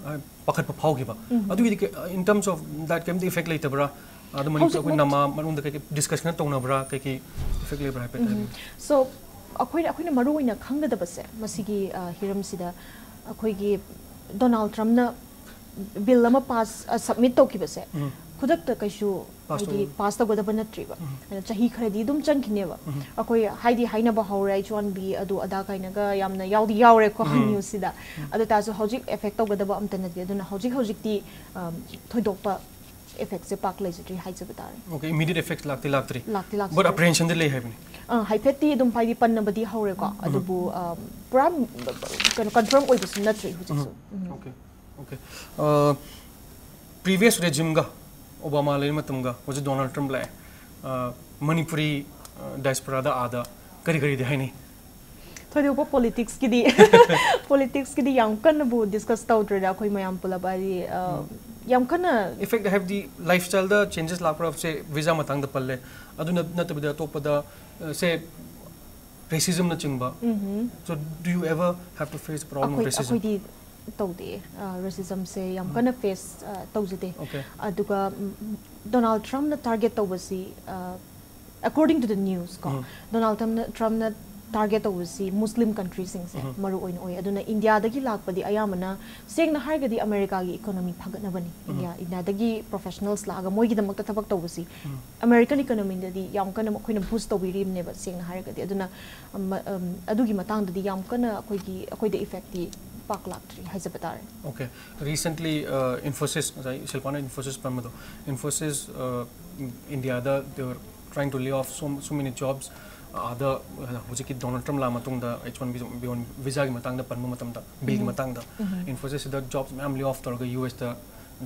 ꯑ, ꯄꯥꯈꯠꯄ ꯐꯥꯎꯈꯤꯕ꯫ ꯑꯗꯨꯒꯤꯗꯤ ꯀꯩ-, ꯑ, in terms of that ꯀꯩꯝꯇ ꯏꯐꯦꯛ ꯂꯩꯇꯕ꯭ꯔꯥ? ꯑꯗꯨ ꯃꯅꯤꯄꯨꯔ ꯑꯩꯈꯣꯏ ꯍꯧꯖꯤꯛꯃꯛ- ꯅꯃꯥ ꯃꯅꯨꯡꯗ ꯀꯩꯀꯩ ꯗꯤꯁꯀꯁꯟ ꯇꯧꯅꯕ꯭ꯔꯥ? ꯀꯩꯀꯩ ꯏꯐꯦꯛ ꯂꯩꯕ꯭ꯔꯥ ꯍꯥꯏꯐꯦꯠ ꯍꯥꯏꯕꯤꯌꯨ꯫ So, ꯑꯩꯈꯣꯏꯅ, ꯑꯩꯈꯣꯏꯅ ꯃꯔꯨ ꯑꯣꯏꯅ ꯈꯪꯒꯗꯕꯁꯦ ꯃꯁꯤꯒꯤ, ꯑ, ꯍꯤꯔꯝꯁꯤꯗ ꯑꯩꯈꯣꯏꯒꯤ ꯗꯣꯅꯥꯜꯗ ꯇ꯭ꯔꯝꯞꯅ ꯕꯤꯜ ꯑꯃ ꯄꯥꯁ, ꯑ, ꯁꯕꯃꯤꯠ ꯇꯧꯈꯤꯕꯁꯦ ꯎꯝ꯫ ꯈꯨꯗꯛꯇ ꯀꯩꯁꯨ ꯄꯥꯁ ꯍꯥꯏꯗꯤ ꯇꯧ- ꯄꯥꯁ ꯇꯧꯒꯗꯕ ꯅꯠꯇ꯭ꯔꯤꯕ꯫ ꯎꯝ꯫ ꯑꯗꯨꯅ ꯆꯍꯤ ꯈꯔꯗꯤ ꯑꯗꯨꯝ ꯆꯪꯈꯤꯅꯦꯕ꯫ ꯎꯝ꯫ ꯑꯩꯈꯣꯏ ꯍꯥꯏꯗꯤ ꯍꯥꯏꯅꯕ ꯍꯧꯔꯦ, ꯑꯩꯆ ꯋꯥꯟ ꯕꯤ ꯑꯗꯨ ꯑꯗꯥ ꯀꯥꯏꯅꯒ ꯌꯥꯝꯅ ꯌꯥꯎꯗꯤ ꯌꯥꯎꯔꯦꯀꯣ ꯎꯝ꯫ ꯅ꯭ꯌꯨꯁꯁꯤꯗ꯫ ꯑꯗꯨ ꯇꯥꯔꯁꯨ ꯍꯧꯖꯤꯛ ꯑꯦꯐꯦꯛ ꯇꯧꯒꯗꯕ ꯑꯝꯇ ꯅꯠꯇꯦ꯫ ꯑꯗꯨꯅ ꯍꯧꯖꯤꯛ ꯍꯧꯖꯤꯛꯇꯤ, ꯑꯝ, ꯊꯣꯏꯗꯣꯛꯄ ꯏꯐꯦꯛꯁꯦ ꯄꯥꯛ ꯂꯩꯖꯗ꯭ꯔꯤ ꯍꯥꯏꯖꯕ ꯇꯥꯔꯦ꯫ Okay, immediate effect ꯂꯥꯛꯇꯤ ꯂꯥꯛꯇ꯭ꯔꯤ꯫ ꯂꯥꯛꯇꯤ ꯂꯥꯛꯇ꯭ꯔꯤ꯫ But apprehensionꯗꯤ ꯂꯩ ꯍꯥꯏꯕꯅꯤ꯫ ꯑ, ꯍꯥꯏꯐꯦꯠꯇꯤ ꯑꯗꯨꯝ ꯍꯥꯏꯗꯤ ꯄꯟꯅꯕꯗꯤ ꯍꯧꯔꯦꯀꯣ꯫ ꯑꯗꯨꯕꯨ, ꯑꯝ, ꯄꯨꯔꯥ, ꯀꯩꯅꯣ, ꯀꯟꯐꯥꯔꯝ ꯑꯣꯏꯕꯁꯨ ꯅꯠꯇ꯭ꯔꯤ ꯍꯧꯖꯤꯛꯁꯨ꯫ ꯎꯝ꯫ Okay. ꯑ, previous regimeꯒ, ꯑꯣꯕꯥꯃꯥ ꯂꯩꯔꯤ ꯃꯇꯝꯒ ꯍꯧꯖꯤꯛ ꯗꯣꯅꯥꯜꯗ ꯇ꯭ꯔꯝꯞ ꯂꯥꯛꯑꯦ꯫ ꯑ, ꯃꯅꯤꯄꯨꯔꯤ, ꯑ, diasporaꯗ ꯑꯥꯗ ꯀꯔꯤ ꯀꯔꯤꯗꯤ ꯍꯥꯏꯅꯩ? ꯊꯣꯏꯗꯣꯛꯄ ꯄꯣꯂꯤꯇꯤꯛꯁꯀꯤꯗꯤ, ꯄꯣꯂꯤꯇꯤꯛꯁꯀꯤꯗꯤ ꯌꯥꯝ ꯀꯟꯅꯕꯨ ꯗꯤꯁꯀꯁ ꯇꯧꯗ꯭ꯔꯦꯗ ꯑꯩꯈꯣꯏ ꯃꯌꯥꯝ ꯄꯨꯂꯞ ꯍꯥꯏꯗꯤ, ꯑ, ꯌꯥꯝ ꯀꯟꯅ Effect ꯍꯥꯏꯕꯗꯤ lifestyleꯗ changes ꯂꯥꯛꯄ꯭ꯔꯥ ꯍꯥꯏꯕꯁꯦ ꯚꯤꯖꯥ ꯃꯇꯥꯡꯗ ꯄꯜꯂꯦ꯫ ꯑꯗꯨ ꯅꯠ-, ꯅꯠꯇꯕꯤꯗ ꯑꯇꯣꯞꯄꯗ, ꯑ, say racismꯅꯆꯤꯡꯕ꯫ Mm-hmm. So do you ever have to face problem of ꯑꯩꯈꯣꯏ, racism? ꯑꯩꯈꯣꯏꯗꯤ ꯇꯧꯗꯦ꯫ ꯑ, ꯔꯦꯁꯤꯖꯝꯁꯦ ꯌꯥꯝ ꯀꯟꯅ ꯐꯦꯁ, ꯑ, ꯇꯧꯖꯗꯦ꯫ Okay. ꯑꯗꯨꯒ, ꯎꯝ, ꯗꯣꯅꯥꯜꯗ ꯇ꯭ꯔꯝꯞꯅ ꯇꯥꯔꯒꯦꯠ ꯇꯧꯕꯁꯤ, ꯑ, according to the news ꯀꯣ, ꯎꯝ꯫ ꯗꯣꯅꯥꯜꯗ ꯇ꯭ꯔꯝꯞꯅ, ꯇ꯭ꯔꯝꯞꯅ ꯇꯥꯔꯒꯦꯠ ꯇꯧꯕꯁꯤ ꯃꯨꯁꯂꯤꯝ ꯀꯟꯇ꯭ꯔꯤꯁꯤꯡꯁꯦ ꯃꯔꯨ ꯑꯣꯏꯅ ꯑꯣꯏ꯫ ꯑꯗꯨꯅ ꯏꯟꯗꯤꯌꯥꯗꯒꯤ ꯂꯥꯛꯄꯗꯤ ꯑꯌꯥꯝꯕꯅ, ꯁꯦꯡꯅ ꯍꯥꯏꯔꯒꯗꯤ, ꯑꯃꯦꯔꯤꯀꯥꯒꯤ ꯏꯀꯣꯅꯣꯃꯤ ꯐꯒꯠꯅꯕꯅꯤ꯫ ꯏꯟꯗꯤꯌꯥ, ꯏꯟꯗꯤꯌꯥꯗꯒꯤ ꯄ꯭ꯔꯣꯐꯦꯁꯅꯦꯜꯁ ꯂꯥꯛꯑꯒ ꯃꯣꯏꯒꯤꯗꯃꯛꯇ ꯊꯕꯛ ꯇꯧꯕꯁꯤ ꯑꯃꯦꯔꯤꯀꯟ ꯏꯀꯣꯅꯣꯃꯤꯗꯗꯤ ꯌꯥꯝ ꯀꯟꯅ ꯑꯩꯈꯣꯏꯅ ꯕꯨꯁ ꯇꯧꯕꯤꯔꯤꯕꯅꯦꯕ, ꯁꯦꯡꯅ ꯍꯥꯏꯔꯒꯗꯤ꯫ ꯑꯗꯨꯅ, ꯑꯝ, ꯑꯝ, ꯑꯗꯨꯒꯤ ꯃꯇꯥꯡꯗꯗꯤ ꯌꯥꯝ ꯀꯟꯅ ꯑꯩꯈꯣꯏꯒꯤ, ꯑꯩꯈꯣꯏꯗ ꯏꯐꯦꯛꯇꯤ ꯄꯥꯛ ꯂꯥꯛꯇ꯭ꯔꯤ ꯍꯥꯏꯖꯕ ꯇꯥꯔꯦ꯫ Okay. Recently, uh, Infosys, ꯉꯁꯥꯏ ꯁꯤꯜꯄꯥꯅ Infosys ꯄꯟꯕꯗꯣ, Infosys, uh, ꯏꯟꯗꯤꯌꯥꯗ they were trying to lay off so, so many jobs. ꯑꯥꯗ, uh, ꯍꯧꯖꯤꯛꯀꯤ ꯗꯣꯅꯥꯜꯗ ꯇ꯭ꯔꯝꯞ ꯂꯥꯛꯑ ꯃꯇꯨꯡꯗ H one B, B one visa ꯒꯤ ꯃꯇꯥꯡꯗ ꯄꯟꯕ ꯃꯇꯝꯗ, ꯕꯤꯜꯒꯤ ꯃꯇꯥꯡꯗ, Infosys ꯁꯤꯗ ꯖꯣꯕꯁ ꯃꯌꯥꯝ ꯂꯦ ꯑꯣꯐ ꯇꯧꯔꯒ ꯌꯨ ꯑꯦꯁꯇ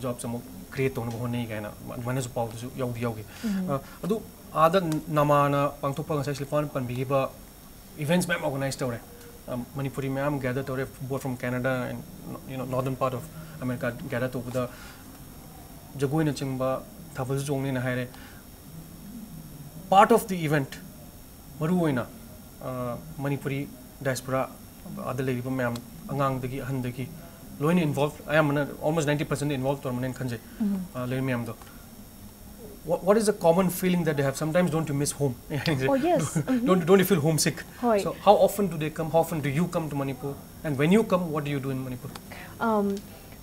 ꯖꯣꯕꯁ ꯑꯃꯨꯛ ꯀ꯭ꯔꯤꯌꯦꯠ ꯇꯧꯅꯕ ꯍꯣꯠꯅꯩ ꯀꯥꯏꯅ ꯑꯗꯨꯃꯥꯏꯅꯁꯨ ꯄꯥꯎꯗꯨꯁꯨ ꯌꯥꯎꯗꯤ ꯌꯥꯎꯈꯤ꯫ Uh, ꯑꯗꯨ ꯑꯥꯗ ꯅꯃꯥꯅ ꯄꯥꯡꯊꯣꯛꯄ, ꯉꯁꯥꯏ ꯁꯤꯜꯄꯥꯅ ꯄꯟꯕꯤꯈꯤꯕ ꯏꯚꯦꯟꯠꯁ ꯃꯌꯥꯝ ꯑꯣꯔꯒꯅꯥꯏꯖ ꯇꯧꯔꯦ꯫ ꯑ, ꯃꯅꯤꯄꯨꯔꯤ ꯃꯌꯥꯝ ꯒꯦꯗꯔ ꯇꯧꯔꯦ, both from Canada and, you know, northern part of America gather ꯇꯧꯕꯗ ꯖꯒꯣꯏꯅꯆꯤꯡꯕ ꯊꯥꯕꯜꯁꯨ ꯆꯣꯡꯅꯤꯅ ꯍꯥꯏꯔꯦ꯫ Part of the event, ꯃꯔꯨꯑꯣꯏꯅ, ꯑ, ꯃꯅꯤꯄꯨꯔꯤ diaspora ꯑꯗ ꯂꯩꯔꯤꯕ ꯃꯌꯥꯝ, ꯑꯉꯥꯡꯗꯒꯤ ꯑꯍꯟꯗꯒꯤ ꯂꯣꯏꯅ involve, ꯑꯌꯥꯝꯕꯅ almost ninety percent involve ꯇꯧꯔꯝꯃꯅꯦꯅ ꯈꯟꯖꯩ, ꯑ, ꯂꯩꯔꯤ ꯃꯌꯥꯝꯗꯣ꯫ What, what is the common feeling that they have? Sometimes don't you miss home? Oh, yes. Don't, don't you feel homesick? ꯍꯣꯏ꯫ So how often do they come? How often do you come to Manipur? And when you come, what do you do in Manipur? Um,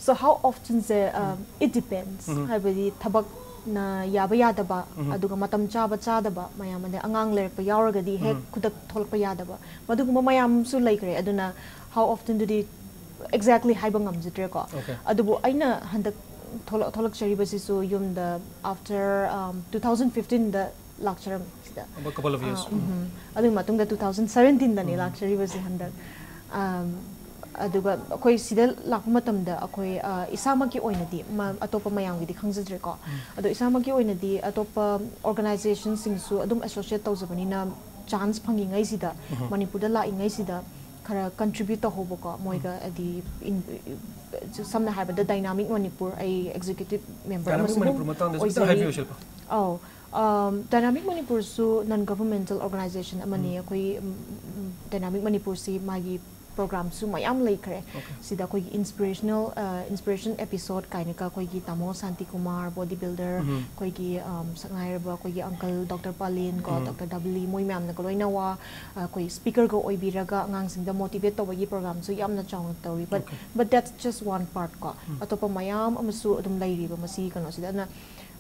so how often say, um, it depends. ꯍꯥꯏꯕꯗꯤ ꯊꯕꯛꯅ ꯌꯥꯕ ꯌꯥꯗꯕ, ꯑꯗꯨꯒ ꯃꯇꯝ ꯆꯥꯕ ꯆꯥꯗꯕ ꯃꯌꯥꯝ, ꯑꯗꯩ ꯑꯉꯥꯡ ꯂꯩꯔꯛꯄ ꯌꯥꯎꯔꯒꯗꯤ ꯍꯦꯛ ꯈꯨꯗꯛ ꯊꯣꯛꯂꯛꯄ ꯌꯥꯗꯕ, ꯃꯗꯨꯒꯨꯝꯕ ꯃꯌꯥꯝꯁꯨ ꯂꯩꯈ꯭ꯔꯦ꯫ ꯑꯗꯨꯅ how often ꯗꯨꯗꯤ exactly ꯍꯥꯏꯕ ꯉꯝꯖꯗ꯭ꯔꯦꯀꯣ꯫ Okay. ꯑꯗꯨꯕꯨ ꯑꯩꯅ ꯍꯟꯗꯛ ꯊꯣꯛꯂꯛ-, ꯊꯣꯛꯂꯛꯆꯔꯤꯕꯁꯤꯁꯨ ꯌꯨꯝꯗ after, um, two thousand fifteen ꯗ ꯂꯥꯛꯆꯔꯝꯃꯤ ꯁꯤꯗ꯫ About couple of years. ꯑꯥ, ꯎꯝ꯫ ꯑꯗꯨꯒꯤ ꯃꯇꯨꯡꯗ two thousand seventeen ꯗꯅꯤ ꯂꯥꯛꯆꯔꯤꯕꯁꯤ ꯍꯟꯗꯛ꯫ ꯑꯝ, ꯑꯗꯨꯒ ꯑꯩꯈꯣꯏ ꯁꯤꯗ ꯂꯥꯛꯄ ꯃꯇꯝꯗ ꯑꯩꯈꯣꯏ, ꯑ, ꯏꯁꯥꯃꯛꯀꯤ ꯑꯣꯏꯅꯗꯤ, ꯃ-, ꯑꯇꯣꯞꯄ ꯃꯌꯥꯝꯒꯤꯗꯤ ꯈꯪꯖꯗ꯭ꯔꯦꯀꯣ꯫ ꯑꯗꯣ ꯏꯁꯥꯃꯛꯀꯤ ꯑꯣꯏꯅꯗꯤ ꯑꯇꯣꯞꯄ organization ꯁꯤꯡꯁꯨ ꯑꯗꯨꯝ associate ꯇꯧꯖꯕꯅꯤꯅ, chance ꯐꯪꯉꯤꯉꯩꯁꯤꯗ ꯃꯅꯤꯄꯨꯔꯗ ꯂꯥꯛꯏꯉꯩꯁꯤꯗ ꯈꯔ contribute ꯇꯧꯍꯧꯕꯀꯣ, ꯃꯣꯏꯒ ꯍꯥꯏꯗꯤ in-, ꯁꯝꯅ ꯍꯥꯏꯔꯕꯗ Dynamic Manipur, ꯑꯩ executive member Dynamic ꯑꯃꯁꯨ ꯑꯗꯨꯝ Manipur ꯃꯇꯥꯡꯗꯁꯨ ꯈꯤꯇꯪ ꯑꯣꯏꯖꯔꯤ꯫ ꯍꯥꯏꯕꯤꯌꯨ, ꯁꯤꯜꯄꯥ꯫ ꯑꯧ, ꯑꯝ, Dynamic Manipur ꯁꯨ non governmental organization ꯑꯃꯅꯤ꯫ ꯑꯩꯈꯣꯏ, ꯎꯝ, ꯎꯝ, Dynamic Manipur ꯁꯤ ꯃꯥꯒꯤ ꯄ꯭ꯔꯣꯒ꯭ꯔꯥꯝꯁꯨ ꯃꯌꯥꯝ ꯂꯩꯈ꯭ꯔꯦ꯫ ꯁꯤꯗ ꯑꯩꯈꯣꯏꯒꯤ ꯏꯟꯁꯄꯤꯔꯦꯁꯅꯦꯜ ꯏꯟꯁꯄꯤꯔꯦꯁꯟ ꯑꯦꯄꯤꯁꯣꯗ ꯀꯥꯏꯅꯒ ꯑꯩꯈꯣꯏꯒꯤ ꯇꯥꯃꯣ ꯁꯥꯟꯇꯤꯀꯨꯃꯥꯔ, ꯕꯣꯗꯤ ꯕꯤꯜꯗꯔ, ꯑꯩꯈꯣꯏꯒꯤ ꯁꯛꯅꯥꯏꯔꯕ ꯑꯩꯈꯣꯏꯒꯤ ꯑꯪꯀꯜ ꯗꯣꯛꯇꯔ ꯄꯥꯂꯦꯟ ꯀꯣ, ꯗꯣꯛꯇꯔ ꯗꯕꯂꯤ, ꯃꯣꯏ ꯃꯌꯥꯝꯅꯒ ꯂꯣꯏꯅ ꯋꯥ ꯑꯩꯈꯣꯏ ꯁ꯭ꯄꯤꯀꯔꯒ ꯑꯣꯏꯕꯤꯔꯒ ꯑꯉꯥꯡꯁꯤꯡꯗ ꯃꯣꯇꯤꯚꯦꯠ ꯇꯧꯕꯒꯤ ꯄ꯭ꯔꯣꯒ꯭ꯔꯥꯝꯁꯨ ꯌꯥꯝꯅ ꯆꯥꯎꯅ ꯇꯧꯔꯤ꯫ But but that's just one part ꯀꯣ, ꯑꯇꯣꯞꯄ ꯃꯌꯥꯝ ꯑꯃꯁꯨ ꯑꯗꯨꯝ ꯂꯩꯔꯤꯕ ꯃꯁꯤꯒꯤ ꯀꯩꯅꯣꯁꯤꯗ꯫ ꯑꯗꯨꯅ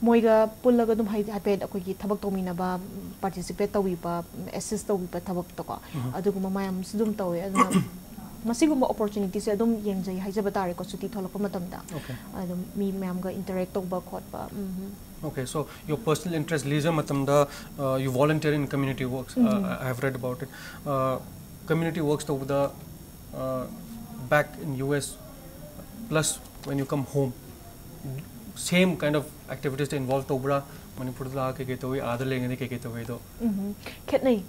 ꯃꯣꯏꯒ ꯄꯨꯜꯂꯒ ꯑꯗꯨꯝ ꯍꯥꯏ- ꯍꯥꯏꯐꯦꯠ ꯑꯩꯈꯣꯏꯒꯤ ꯊꯕꯛ ꯇꯧꯃꯤꯟꯅꯕ, ꯄꯥꯔꯇꯤꯁꯤꯄꯦꯠ ꯇꯧꯕꯤꯕ, ꯑꯦꯁꯤꯁ ꯇꯧꯕꯤꯕ ꯊꯕꯛꯇꯀꯣ, ꯑꯗꯨꯒꯨꯝꯕ ꯃꯌꯥꯝꯁꯨ ꯑꯗꯨꯝ ꯇꯧꯋꯦ꯫ ꯑꯗꯨꯅ ꯃꯁꯤꯒꯨꯝꯕ ꯑꯣꯄꯣꯔꯆꯨꯅꯤꯇꯤꯁꯦ ꯑꯗꯨꯝ ꯌꯦꯡꯖꯩ ꯍꯥꯏꯖꯕ ꯇꯥꯔꯦꯀꯣ, ꯁꯨꯇꯤ ꯊꯣꯛꯂꯛꯄ ꯃꯇꯝꯗ꯫ ꯑꯗꯨꯝ ꯃꯤ ꯃꯌꯥꯝꯒ ꯏꯟꯇꯔꯦꯛ ꯇꯧꯕ ꯈꯣꯠꯄ꯫ ꯎꯝ꯫ Okay, so your personal interest, leisure ꯃꯇꯝꯗ, uh, you volunteer in community works. Uh, I have read about it. Uh, community works ꯇꯧꯕꯗ, uh, back in U S plus when you come home, same kind of activities ꯇ involve ꯇꯧꯕ꯭ꯔꯥ? ꯃꯅꯤꯄꯨꯔꯗ ꯂꯥꯛꯑꯒ ꯀꯩꯀꯩ ꯇꯧꯏ, ꯑꯥꯗ ꯂꯩꯔꯤꯉꯩꯗ ꯀꯩꯀꯩ ꯇꯧꯏ ꯑꯗꯣ? ꯎꯝ, ꯈꯦꯠꯅꯩ꯫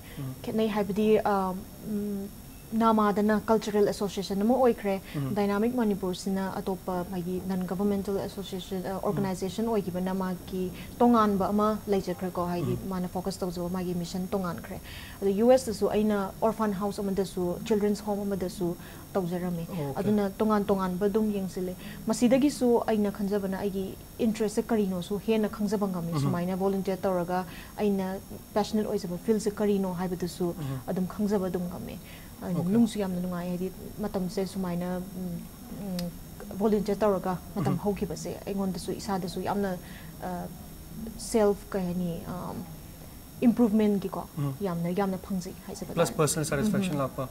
ꯈꯦꯠꯅꯩ ꯍꯥꯏꯕꯗꯤ, ꯑ, ꯎꯝ, ꯅꯥꯃꯥꯗꯅ ꯀꯜꯆꯔꯦꯜ ꯑꯦꯁꯣꯁꯤꯌꯦꯁꯟ ꯑꯃ ꯑꯣꯏꯈ꯭ꯔꯦ꯫ ꯗꯥꯏꯅꯥꯃꯤꯛ ꯃꯅꯤꯄꯨꯔꯁꯤꯅ ꯑꯇꯣꯞꯄ ꯃꯥꯒꯤ ꯅꯟ ꯒꯚꯔꯟꯃꯦꯟꯇꯦꯜ ꯑꯦꯁꯣꯁꯤꯌꯦꯁꯟ, ꯑ, ꯑꯣꯔꯒꯅꯥꯏꯖꯦꯁꯟ ꯑꯣꯏꯈꯤꯕꯅ ꯃꯥꯒꯤ ꯇꯣꯉꯥꯟꯕ ꯑꯃ ꯂꯩꯖꯈ꯭ꯔꯦꯀꯣ, ꯍꯥꯏꯗꯤ ꯃꯥꯅ ꯐꯣꯀꯁ ꯇꯧꯖꯕ ꯃꯥꯒꯤ ꯃꯤꯁꯟ ꯇꯣꯉꯥꯟꯈ꯭ꯔꯦ꯫ ꯑꯗꯣ ꯌꯨ ꯑꯦꯁꯇꯁꯨ ꯑꯩꯅ ꯑꯣꯔꯐꯥꯟ ꯍꯥꯎꯁ ꯑꯃꯗꯁꯨ, ꯆꯤꯜꯗ꯭ꯔꯦꯟꯁ ꯍꯣꯝ ꯑꯃꯗꯁꯨ ꯇꯧꯖꯔꯝꯃꯤ꯫ Okay. ꯑꯗꯨꯅ ꯇꯣꯉꯥꯟ ꯇꯣꯉꯥꯟꯕ ꯑꯗꯨꯝ ꯌꯦꯡꯁꯤꯜꯂꯦ꯫ ꯃꯁꯤꯗꯒꯤꯁꯨ ꯑꯩꯅ ꯈꯟꯖꯕꯅ ꯑꯩꯒꯤ ꯏꯟꯇꯔꯦꯁꯁꯦ ꯀꯔꯤꯅꯣꯁꯨ ꯍꯦꯟꯅ ꯈꯪꯖꯕ ꯉꯝꯃꯤ꯫ ꯁꯨꯃꯥꯏꯅ ꯚꯣꯂꯨꯟꯇꯤꯌꯔ ꯇꯧꯔꯒ ꯑꯩꯅ ꯄꯦꯁꯅꯦꯠ ꯑꯣꯏꯖꯕ ꯐꯤꯜꯁꯦ ꯀꯔꯤꯅꯣ ꯍꯥꯏꯕꯗꯨꯁꯨ ꯑꯗꯨꯝ ꯈꯪꯖꯕ ꯑꯗꯨꯝ ꯉꯝꯃꯦ꯫ ꯑꯗꯨꯅ Okay. ꯅꯨꯡꯁꯨ ꯌꯥꯝꯅ ꯅꯨꯡꯉꯥꯏ, ꯍꯥꯏꯗꯤ ꯃꯇꯝꯁꯦ ꯁꯨꯃꯥꯏꯅ, ꯎꯝ, ꯎꯝ, ꯚꯣꯂꯨꯟꯇꯤꯌꯔ ꯇꯧꯔꯒ ꯃꯇꯝ ꯍꯧꯈꯤꯕꯁꯦ ꯑꯩꯉꯣꯟꯗꯁꯨ ꯏꯁꯥꯗꯁꯨ ꯌꯥꯝꯅ, ꯑ, ꯁꯦꯜꯐ, ꯀꯩ ꯍꯥꯏꯅꯤ, ꯑꯝ, ꯏꯝꯄ꯭ꯔꯨꯚꯃꯦꯟꯒꯤꯀꯣ ꯌꯥꯝꯅ, ꯌꯥꯝꯅ ꯐꯪꯖꯩ ꯍꯥꯏꯖꯕ Plus ꯇꯥꯔꯦ꯫ personal satisfaction ꯂꯥꯛꯄ꯫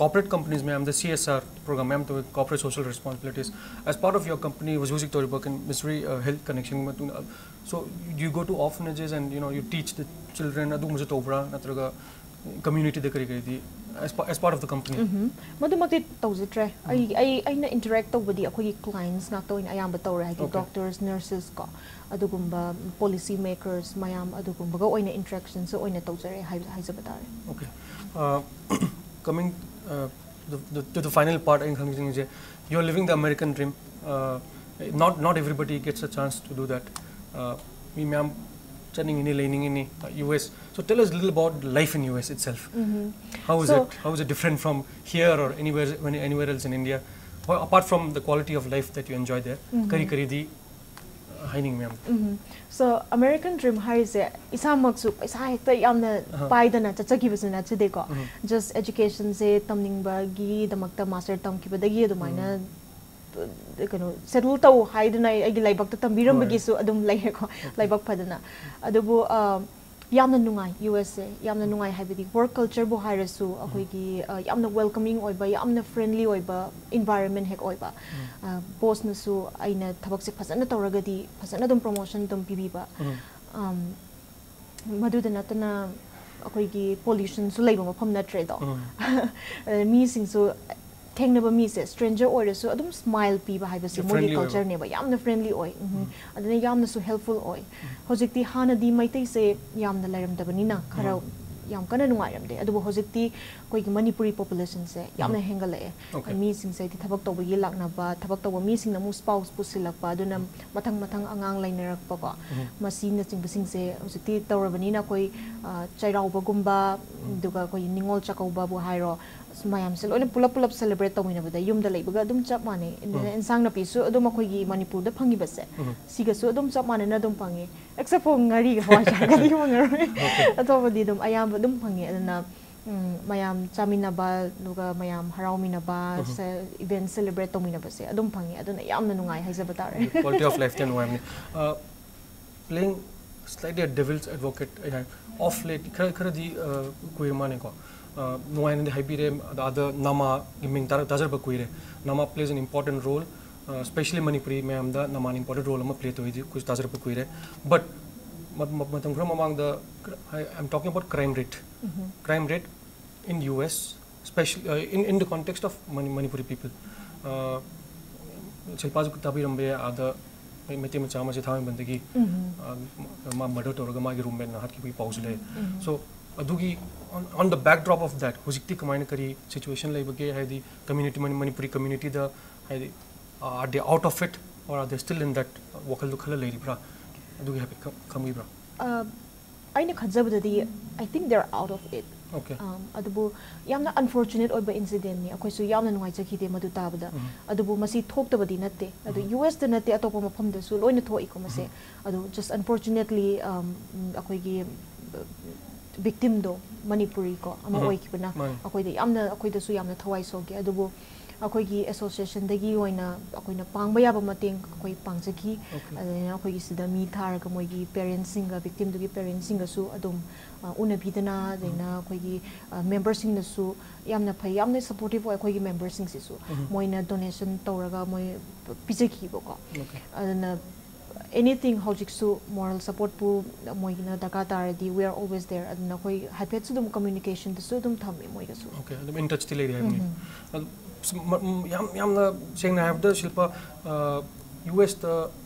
ꯀꯣꯔꯄꯣꯔꯦꯠ ꯀꯝꯄꯅꯤꯁ ꯃꯌꯥꯝꯗ C S R program ꯃꯌꯥꯝ ꯇꯧꯏ, corporate social responsibilities. As part of your company, ꯍꯧꯖꯤꯛ ꯍꯧꯖꯤꯛ ꯇꯧꯔꯤꯕ ꯀꯩꯅꯣ, ꯃꯤꯁꯔꯤ, ꯑ, ꯍꯦꯜꯊ ꯀꯅꯦꯛꯁꯟꯒꯤ ꯃꯇꯨꯡꯗ, so you go to orphanages and, you know, you teach the children, ꯑꯗꯨꯒꯨꯝꯕꯁꯨ ꯇꯧꯕ꯭ꯔꯥ? ꯅꯠꯇ꯭ꯔꯒ community ꯗ ꯀꯔꯤ ꯀꯔꯤꯗꯤ, as pa-, as part of the company? ꯎꯝꯍꯨꯝ꯫ ꯃꯗꯨꯃꯛꯇꯤ ꯇꯧꯖꯗ꯭ꯔꯦ꯫ ꯑꯩ, ꯑꯩ, ꯑꯩꯅ ꯏꯟꯇꯔꯦꯛ ꯇꯧꯕꯗꯤ ꯑꯩꯈꯣꯏꯒꯤ ꯀ꯭ꯂꯥꯏꯟꯠꯁ ꯉꯥꯛꯇ ꯑꯣꯏꯅ ꯑꯌꯥꯝꯕ ꯇꯧꯔꯦ, ꯍꯥꯏꯗꯤ Okay. ꯗꯣꯛꯇꯔꯁ, ꯅꯔꯁꯦꯁ ꯀꯣ, ꯑꯗꯨꯒꯨꯝꯕ ꯄꯣꯂꯤꯁꯤ ꯃꯦꯀꯔꯁ ꯃꯌꯥꯝ ꯑꯗꯨꯒꯨꯝꯕꯒ ꯑꯣꯏꯅ ꯏꯟꯇꯔꯦꯛꯁꯟꯁꯦ ꯑꯣꯏꯅ ꯇꯧꯖꯔꯦ ꯍꯥꯏ-, ꯍꯥꯏꯖꯕ ꯇꯥꯔꯦ꯫ Okay. Uh, coming, uh, the, the, to the final part, ꯑꯩꯅ ꯈꯪꯅꯤꯡꯉꯤꯁꯦ, you're living the American dream. Uh, not, not everybody gets a chance to do that. Uh, ꯃꯤ ꯃꯌꯥꯝ ꯆꯠꯅꯤꯡꯉꯤꯅꯤ, ꯂꯩꯅꯤꯡꯉꯤꯅꯤ, U S. So tell us a little about life in U S itself. Mhm. How is So- it? How is it different from here or anywhere, when- anywhere else in India? Or apart from the quality of life that you enjoy there, Mhm. ꯀꯔꯤ ꯀꯔꯤꯗꯤ ꯍꯥꯏꯅꯤꯡꯉꯤ ꯃꯌꯥꯝ? ꯎꯝ꯫ So American dream ꯍꯥꯏꯔꯤꯁꯦ ꯏꯁꯥꯃꯛꯁꯨ ꯄꯩꯁꯥ ꯍꯦꯛꯇ ꯌꯥꯝꯅ ꯑꯍ꯫ ꯄꯥꯏꯗꯅ ꯆꯠꯆꯈꯤꯕꯁꯨ ꯅꯠꯆꯗꯦꯀꯣ꯫ ꯎꯝ꯫ Just educationꯁꯦ ꯇꯝꯅꯤꯡꯕꯒꯤꯗꯃꯛꯇ master ꯇꯝꯈꯤꯕꯗꯒꯤ ꯑꯗꯨꯃꯥꯏꯅ ꯀꯩꯅꯣ settle ꯇꯧ ꯍꯥꯏꯗꯨꯅ ꯑꯩ- ꯑꯩꯒꯤ ꯂꯥꯏꯕꯛꯇ ꯇꯝꯕꯤꯔꯝꯕꯒꯤꯁꯨ ꯑꯗꯨꯝ ꯂꯩꯔꯦꯀꯣ꯫ ꯂꯥꯏꯕꯛ ꯐꯗꯅ꯫ ꯑꯗꯨꯕꯨ ꯑ, ꯌꯥꯝꯅ ꯅꯨꯡꯉꯥꯏ ꯌꯨ ꯑꯦꯁꯁꯦ꯫ ꯌꯥꯝꯅ ꯅꯨꯡꯉꯥꯏ ꯍꯥꯏꯕꯗꯤ work cultureꯕꯨ ꯍꯥꯏꯔꯁꯨ ꯑꯩꯈꯣꯏꯒꯤ ꯑ, ꯌꯥꯝꯅ welcoming ꯑꯣꯏꯕ, ꯌꯥꯝꯅ friendly ꯑꯣꯏꯕ environment ꯍꯦꯛ ꯑꯣꯏꯕ꯫ ꯑ, bossꯅꯁꯨ ꯑꯩꯅ ꯊꯕꯛꯁꯦ ꯐꯖꯅ ꯇꯧꯔꯒꯗꯤ ꯐꯖꯅ ꯑꯗꯨꯝ promotion ꯑꯗꯨꯝ ꯄꯤꯕꯤꯕ꯫ ꯎꯝ꯫ ꯑꯝ, ꯃꯗꯨꯗ ꯅꯠꯇꯅ ꯑꯩꯈꯣꯏꯒꯤ pollutionꯁꯨ ꯂꯩꯕ ꯃꯐꯝ ꯅꯠꯇ꯭ꯔꯦꯗꯣ꯫ ꯎꯝ꯫ ꯑꯗ ꯃꯤꯁꯤꯡꯁꯨ ꯊꯦꯡꯅꯕ ꯃꯤꯁꯦ stranger ꯑꯣꯏꯔꯁꯨ ꯑꯗꯨꯝ smile ꯄꯤꯕ ꯍꯥꯏꯕꯁꯦ ꯌꯥꯝ ꯃꯣꯏꯒꯤ friendly ꯑꯣꯏꯕ꯫ Cultureꯅꯦꯕ꯫ ꯌꯥꯝꯅ friendly ꯑꯣꯏ꯫ ꯎꯝ꯫ ꯎꯝ꯫ ꯑꯗꯨꯅ ꯌꯥꯝꯅꯁꯨ helpful ꯑꯣꯏ꯫ ꯎꯝ꯫ ꯍꯧꯖꯤꯛꯇꯤ ꯍꯥꯟꯅꯗꯤ ꯃꯩꯇꯩꯁꯦ ꯌꯥꯝꯅ ꯂꯩꯔꯝꯗꯕꯅꯤꯅ ꯈꯔ ꯎꯝ꯫ ꯌꯥꯝ ꯀꯟꯅ ꯅꯨꯡꯉꯥꯏꯔꯝꯗꯦ꯫ ꯑꯗꯨꯕꯨ ꯍꯧꯖꯤꯛꯇꯤ ꯑꯩꯈꯣꯏꯒꯤ ꯃꯅꯤꯄꯨꯔꯤ populationꯁꯦ ꯌꯥꯝꯅ ꯎꯝ꯫ ꯍꯦꯟꯒꯠꯂꯛꯑꯦ꯫ Okay. ꯃꯤꯁꯤꯡꯁꯦ ꯍꯥꯏꯗꯤ ꯊꯕꯛ ꯇꯧꯕꯒꯤ ꯂꯥꯛꯅꯕ, ꯊꯕꯛ ꯇꯧꯕ ꯃꯤꯁꯤꯡꯅ ꯑꯃꯨꯛ spouse ꯄꯨꯁꯤꯜꯂꯛꯄ, ꯑꯗꯨꯅ ꯃꯊꯪ ꯃꯊꯪ ꯑꯉꯥꯡ ꯂꯩꯅꯔꯛꯄꯀꯣ꯫ ꯎꯝ꯫ ꯃꯁꯤꯅꯆꯤꯡꯕꯁꯤꯡꯁꯦ ꯍꯧꯖꯤꯛꯇꯤ ꯇꯧꯔꯕꯅꯤꯅ ꯑꯩꯈꯣꯏ, ꯑ, ꯆꯩꯔꯥꯎꯕꯒꯨꯝꯕ, ꯑꯗꯨꯒ ꯑꯩꯈꯣꯏꯒꯤ ꯅꯤꯉꯣꯜ ꯆꯥꯛꯀꯧꯕꯕꯨ ꯍꯥꯏꯔꯣ, ꯑꯁ, ꯃꯌꯥꯝꯁꯦ ꯂꯣꯏꯅ ꯄꯨꯂꯞ ꯄꯨꯂꯞ celebrate ꯇꯧꯃꯤꯟꯅꯕꯗ ꯌꯨꯝꯗ ꯂꯩꯕꯒ ꯑꯗꯨꯝ ꯆꯞ ꯃꯥꯟꯅꯩ꯫ ꯑꯗꯨꯅ ꯎꯝ꯫ ꯏꯟꯁꯥꯡ ꯅꯥꯄꯤꯁꯨ ꯑꯗꯨꯝ ꯑꯩꯈꯣꯏꯒꯤ ꯃꯅꯤꯄꯨꯔꯗ ꯐꯪꯉꯤꯕꯁꯦ, ꯎꯝ꯫ ꯁꯤꯒꯁꯨ ꯑꯗꯨꯝ ꯆꯞ ꯃꯥꯟꯅꯅ ꯑꯗꯨꯝ ꯐꯪꯉꯤ꯫ Except for ꯉꯥꯔꯤꯒ ꯍꯋꯥꯏꯖꯥꯔꯒꯗꯤ ꯐꯪꯉꯔꯣꯏ꯫ ꯑꯇꯣꯞꯄꯗꯤ ꯑꯗꯨꯝ ꯑꯌꯥꯝꯕ ꯑꯗꯨꯝ ꯐꯪꯉꯤ꯫ ꯑꯗꯨꯅ, ꯎꯝ, ꯃꯌꯥꯝ ꯆꯥꯃꯤꯟꯅꯕ, ꯑꯗꯨꯒ ꯃꯌꯥꯝ ꯍꯔꯥꯎꯃꯤꯟꯅꯕ, ꯎꯝ꯫ ꯁꯦ-, event celebrate ꯇꯧꯃꯤꯟꯅꯕꯁꯦ ꯑꯗꯨꯝ ꯐꯪꯉꯤ꯫ ꯑꯗꯨꯅ ꯌꯥꯝꯅ ꯅꯨꯡꯉꯥꯏ ꯍꯥꯏꯖꯕ ꯇꯥꯔꯦ꯫ Quality of lifeꯇ ꯅꯨꯡꯉꯥꯏꯕꯅꯤ꯫ ꯑ, playing slightly a devil's advocate ꯑꯩꯅ ꯍꯥꯏ, of late ꯈꯔ ꯈꯔꯗꯤ, ꯑ, ꯀꯨꯏꯔ ꯃꯥꯜꯂꯦꯀꯣ꯫ ꯑ, ꯅꯨꯡꯉꯥꯏꯅꯗꯤ ꯍꯥꯏꯕꯤꯔꯦ꯫ ꯑꯗ, ꯑꯗ ꯅꯃꯥꯒꯤ ꯃꯤꯡ ꯇꯥꯔ-, ꯇꯥꯖꯔꯛꯄ ꯀꯨꯏꯔꯦ꯫ ꯅꯃꯥ plays an important role, ꯑ, especially ꯃꯅꯤꯄꯨꯔꯤ ꯃꯌꯥꯝꯗ ꯅꯃꯥꯅ important role ꯑꯃ play ꯇꯧꯋꯤꯗꯤ ꯑꯩꯈꯣꯏꯁꯨ ꯇꯥꯖꯔꯛꯄ ꯀꯨꯏꯔꯦ꯫ But ꯃ-, ꯃ-, ꯃꯇꯝ ꯈꯔ ꯃꯃꯥꯡꯗ, I am talking about crime rate. Um. Crime rate in U S, especially, uh, in, in the context of Mani-, Manipuri people. Uh, ꯁꯤꯜꯄꯥꯁꯨ ꯇꯥꯕꯤꯔꯝꯕ ꯌꯥꯏ, ꯑꯥꯗ ꯃꯩ-, ꯃꯩꯇꯩ ꯃꯆꯥ ꯑꯃꯁꯦ ꯊꯥꯡꯃꯩꯕꯟꯗꯒꯤ, ꯎꯝ꯫ ꯑ, ꯃꯥ murder ꯇꯧꯔꯒ ꯃꯥꯒꯤ roommateꯅ ꯍꯥꯠꯈꯤꯕꯒꯤ ꯄꯥꯎꯁꯨ ꯂꯩ꯫ ꯎꯝ꯫ So, ꯑꯗꯨꯒꯤ, on, on the backdrop of that, ꯍꯧꯖꯤꯛꯇꯤ ꯀꯃꯥꯏꯅ, ꯀꯔꯤ situation ꯂꯩꯕꯒꯦ? ꯍꯥꯏꯗꯤ community, Mani-, Manipuri communityꯗ, ꯍꯥꯏꯗꯤ, are they out of it or are they still in that ꯋꯥꯈꯜꯗꯨ ꯈꯜꯂ ꯂꯩꯔꯤꯕ꯭ꯔꯥ? ꯑꯗꯨꯒꯤ ꯍꯥꯏꯐꯦꯠ ꯈꯪ-, ꯈꯪꯕꯤꯕ꯭ꯔꯥ? ꯑ, ꯑꯩꯅ ꯈꯟꯖꯕꯗꯗꯤ, I think they're out of it. Okay. ꯑꯝ, ꯑꯗꯨꯕꯨ ꯌꯥꯝꯅ unfortunate ꯑꯣꯏꯕ incidentꯅꯤ, ꯑꯩꯈꯣꯏꯁꯨ ꯌꯥꯝꯅ ꯅꯨꯡꯉꯥꯏꯖꯈꯤꯗꯦ ꯃꯗꯨ ꯇꯥꯕꯗ꯫ ꯎꯝ. ꯑꯗꯨꯕꯨ ꯃꯁꯤ ꯊꯣꯛꯇꯕꯗꯤ ꯅꯠꯇꯦ, ꯑꯗꯨ ꯎꯝ. ꯌꯨ ꯑꯦꯁꯇ ꯅꯠꯇꯦ, ꯑꯇꯣꯞꯄ ꯃꯐꯝꯗꯁꯨ ꯂꯣꯏꯅ ꯊꯣꯛꯏꯀꯣ ꯃꯁꯦ꯫ ꯎꯝ. ꯑꯗꯨ just unfortunately, ꯑꯝ, ꯎꯝ, ꯑꯩꯈꯣꯏꯒꯤ victimꯗꯣ ꯃꯅꯤꯄꯨꯔꯤꯀꯣ ꯑꯃ ꯎꯝ. ꯑꯣꯏꯈꯤꯕꯅ ꯃꯥꯅꯤ. ꯑꯩꯈꯣꯏꯗ ꯌꯥꯝꯅ, ꯑꯩꯈꯣꯏꯗꯁꯨ ꯌꯥꯝꯅ ꯊꯋꯥꯏ ꯁꯣꯛꯈꯤ꯫ ꯑꯗꯨꯕꯨ ꯑꯩꯈꯣꯏꯒꯤ associationꯗꯒꯤ ꯑꯣꯏꯅ ꯑꯩꯈꯣꯏꯅ ꯄꯥꯡꯕ ꯌꯥꯕ ꯃꯇꯦꯡ ꯑꯩꯈꯣꯏ ꯄꯥꯡꯖꯈꯤ꯫ Okay. ꯑꯗꯨꯅ ꯑꯩꯈꯣꯏꯒꯤ ꯁꯤꯗ ꯃꯤ ꯊꯥꯔꯒ ꯃꯣꯏꯒꯤ parentsꯁꯤꯡꯒ, victimꯗꯨꯒꯤ parentsꯁꯤꯡꯒꯁꯨ ꯑꯗꯨꯝ, ꯑ, ꯎꯅꯕꯤꯗꯅ, ꯑꯗꯩꯅ ꯑꯩꯈꯣꯏꯒꯤ, ꯑ, memberꯁꯤꯡꯅꯁꯨ ꯌꯥꯝꯅ ꯐꯩ, ꯌꯥꯝꯅ supportive ꯑꯣꯏ ꯑꯩꯈꯣꯏꯒꯤ memberꯁꯤꯡꯁꯤꯁꯨ꯫ ꯎꯝ. ꯃꯣꯏꯅ donation ꯇꯧꯔꯒ ꯃꯣꯏ ꯄꯤꯖꯈꯤꯕꯀꯣ꯫ Okay. ꯑꯗꯨꯅ anything ꯍꯧꯖꯤꯛꯁꯨ moral supportꯄꯨ ꯃꯣꯏꯒꯤꯅ ꯗꯔꯀꯥꯔ ꯇꯥꯔꯗꯤ, we are always there꯫ ꯑꯗꯨꯅ ꯑꯩꯈꯣꯏ ꯍꯥꯏꯐꯦꯠꯁꯨ ꯑꯗꯨꯝ communicationꯗꯁꯨ ꯑꯗꯨꯝ ꯊꯝꯃꯤ ꯃꯣꯏꯒꯁꯨ꯫ Okay, ꯑꯗꯨꯝ in touchꯇꯤ ꯂꯩꯔꯤ ꯍꯥꯏꯕꯅꯤ꯫ ꯎꯝ. ꯑꯗꯨ ꯁ-, ꯃ-, ꯝ-, ꯌꯥꯝ, ꯌꯥꯝꯅ ꯁꯦꯡꯅ ꯍꯥꯏꯔꯕꯗ ꯁꯤꯜꯄꯥ, ꯑ, ꯌꯨ ꯑꯦꯁꯇ